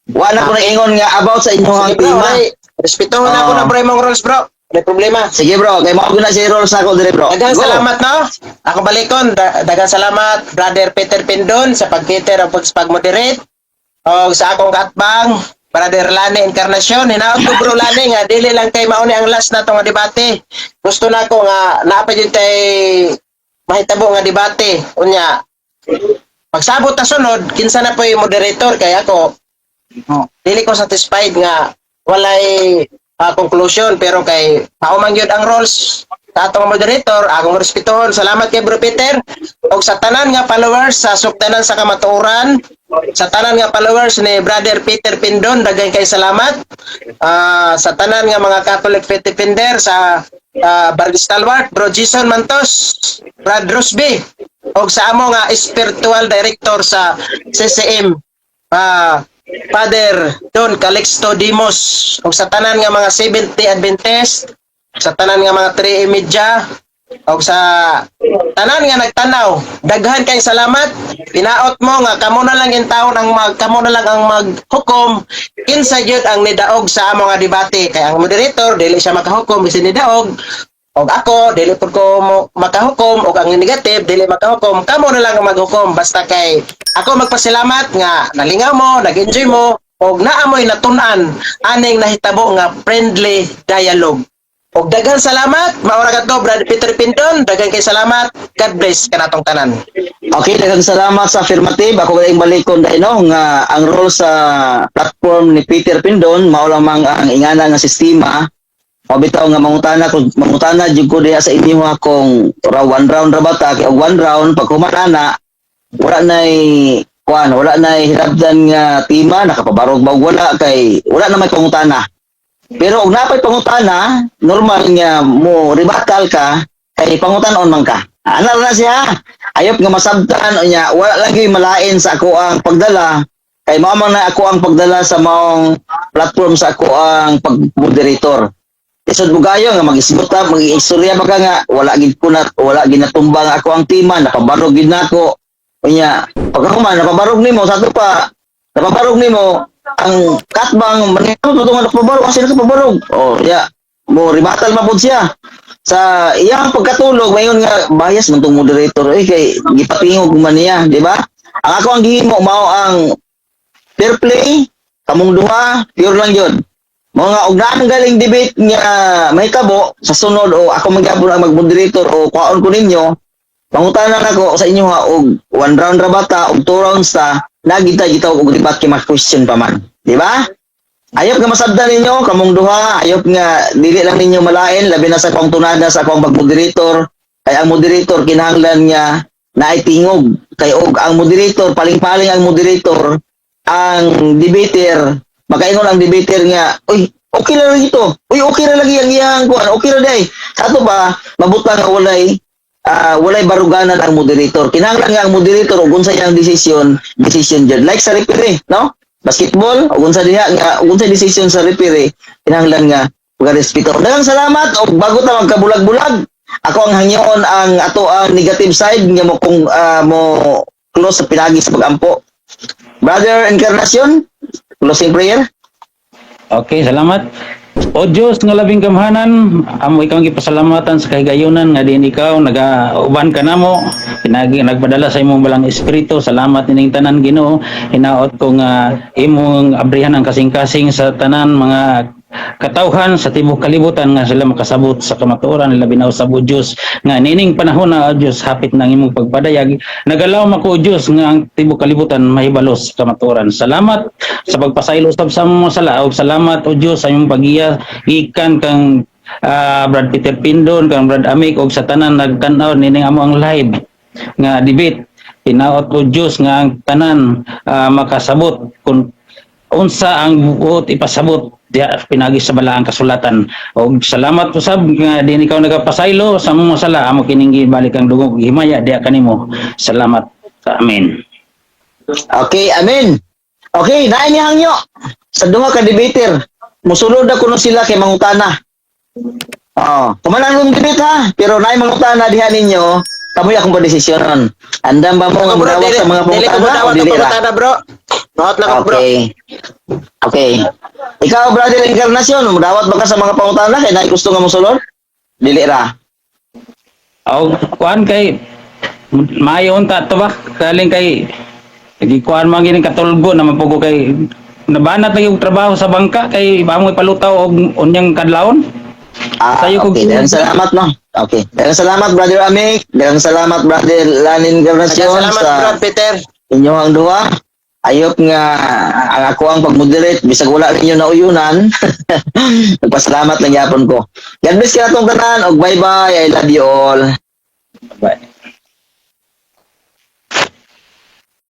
Wa na ko naingon nga about sa inyong Sige, bro, tema. ay, respetuhon na ako Oo. na bro imong rules, bro. May problema. Sige, bro, kay mao gyud na si rules ako dire, bro. Daghang Go. salamat no. Ako balikon, daghang salamat Brother Peter Pindon sa pag-cater o pag-moderate. O sa akong kaatbang, Brother Lani Encarnacion. Hinaot ko, Bro Lani, nga dili lang kay mauni ang last na nga debate. Gusto na ko nga naa pa jud kay mahitabo nga debate. Unya, pagsabot ta sunod, kinsa na po yung moderator kay ako dili ko satisfied nga walay conclusion, pero kay mao gyud ang roles sa atong moderator, akong respetuhon. Salamat kay Bro Peter og sa tanan nga followers sa Sukdanan sa Kamatuoran, sa tanan nga followers ni Brother Peter Pindon, daghan kay salamat. Sa tanan nga mga Catholic Faith Defender sa Bargis Stalwart, Bro Jason Mantos, Brad Rosby, og sa amo nga spiritual director sa CCM, Father Don Calixto Dimos, ug sa tanan nga mga Seventh Day Adventist, sa tanan nga mga 3 Media. Og sa tanan nga nagtanaw, daghan kay salamat. Pinaot mo nga kamo na lang intawon ang mag kamo na lang ang maghukom kinsa gyud ang nidaog sa amo nga debate, kay ang moderator dili siya makahukom bisin nidaog, og ako dili pud ko mo makahukom, og ang negative dili makahukom. Kamo na lang ang maghukom. Basta kay ako magpasalamat nga nalingaw mo, nag-enjoy mo, og naamoy natun-an aning nahitabo nga friendly dialogue. Og daghan salamat. Maura kadto, Brad Peter Pindon. Daghan kay salamat. God bless kanatong tanan. Okay, daghang salamat sa affirmative. Ako galing balikon dahil no nga ang role sa platform ni Peter Pindon mao lamang ang ingana nga sistema. O bitaw nga mangutana ko, mangutana jud ko diha sa inyo ha, kung ra one round ra ba ta, kay og one round pag human ana wala nay kuan, wala nay hirabdan nga tema, nakapabarog ba og wala, kay wala na may pangutana. Pero og napay pangutana, normal nga mo rebuttal ka kay pangutanon man ka. Ana na siya. Ayop nga masabtan unya wala lagi malain sa ako ang pagdala, kay mao man na ako ang pagdala sa maong platform sa ako ang pag-moderator. Isod mo gayo nga mag-isgot ta, mag-istorya ba ka nga wala gid ko na, wala ginatumbang ako ang tema, napabarog gid nako. Unya pagkahuman napabarog nimo sa ato pa, napabarog nimo ang katbang manito to nga nakapabarog kasi nakapabarog. Oh, ya. Mo rebuttal pa pud siya. Sa iyang pagkatulog mayon nga bias man tong moderator eh, kay gipatingog man niya, di ba? Ang ako ang gihimo mao ang fair play, kamong duha, pure lang yun. Mga og naan galing debate nga mahitabo sa sunod o ako magyapon ang mag-moderator o kwaon ko ninyo, pangutana nako sa inyo ha, og one round ra ba ta og two rounds ta, nagita gitaw og debate kay ma-question pa man. Di ba? Ayop nga masabdan ninyo kamong duha, ayop nga dili lang ninyo malain, labi na sa akong tunada sa akong pag-moderator, kay ang moderator kinahanglan nga naay tingog, kay og ang moderator paling-paling ang moderator, ang debater makaingon ang debater nga, "Uy, okay ra lagi to, uy, okay ra lagi ang iyang kuan, okay ra day." Sa ato ba mabutang nga walay baruganan ang moderator. Kinahanglan nga ang moderator ug unsa iyang desisyon, decision jud, like sa referee, no, basketball, ug unsa diha nga ug unsa decision sa referee, kinahanglan nga pagrespeto. Daghang salamat. Og bago ta magkabulag-bulag, ako ang hangyoon ang ato ang negative side nga mo kung mo close sa pinagi sa pagampo. Brother Encarnacion, closing prayer. Okay, salamat. O Diyos nga labing gamhanan, amo ikaw ang gipasalamatan sa kahigayunan nga diin ikaw nagauban ka namo, pinagi nagpadala sa imong balang espiritu. Salamat nining tanan, Ginoo. Hinaot ko nga imong abrihan ang kasing-kasing sa tanan mga katawhan sa tibuok kalibutan nga sila makasabot sa kamatuoran, labi na usab, o Dios, nga nining panahon na, o Dios, hapit ng imong pagpadayag. Nagalawom ako, o Dios, nga ang tibuok kalibutan mahibalo sa kamatuoran. Salamat sa pagpasaylo usab sa among mga sala ug salamat, o Dios, sa imong pagiya gikan kang Brad Peter Pindon, kang Brad Amik ug sa tanan nagtan-aw nining amo ang live nga debate. Hinaot, o Dios, nga ang tanan makasabot kung unsa ang buot ipasabot diha pinagi sa balaang kasulatan. Og salamat usab nga din ikaw nagapasaylo sa among mga sala. Amo kining gibalik ang dungog himaya diha kanimo. Salamat. Amen. Okay, amen. Okay, naay niya hangyo sa duha ka debater. Musulod na kuno sila kay mangutana. Oh, kumanan mong debate ha, pero naay mangutana diha ninyo, kamoy akong padesisyonon. Andam ba mo nga Ako, bro, mudawat dili, sa mga dili ko pangutana o mudawat ang dili ra? pangutana, bro. Mawat lang ako, bro. Okay. Okay. Ikaw, Brother Encarnacion, mudawat ba ka sa mga pangutana kay naay gusto nga mosulod? Dili ra. Og kuan kay maayo unta to ba, kaling kay gikuan man gining katulgo na mapugo kay nabanat lagi og trabaho sa bangka kay amoy palutaw og unyang kadlawon. Ah, Sayo kog okay. Daghang salamat, no. Okay. Daghang salamat, Brother Amik. Daghang salamat, Brother Lanin Encarnacion, Salamat, sa bro, Peter. inyong duha. Ayop nga ang ako ang pag-moderate bisag wala ninyo nauyunan. Nagpasalamat lang gyapon ko. God bless kanatong tanan og bye-bye. I love you all. Bye.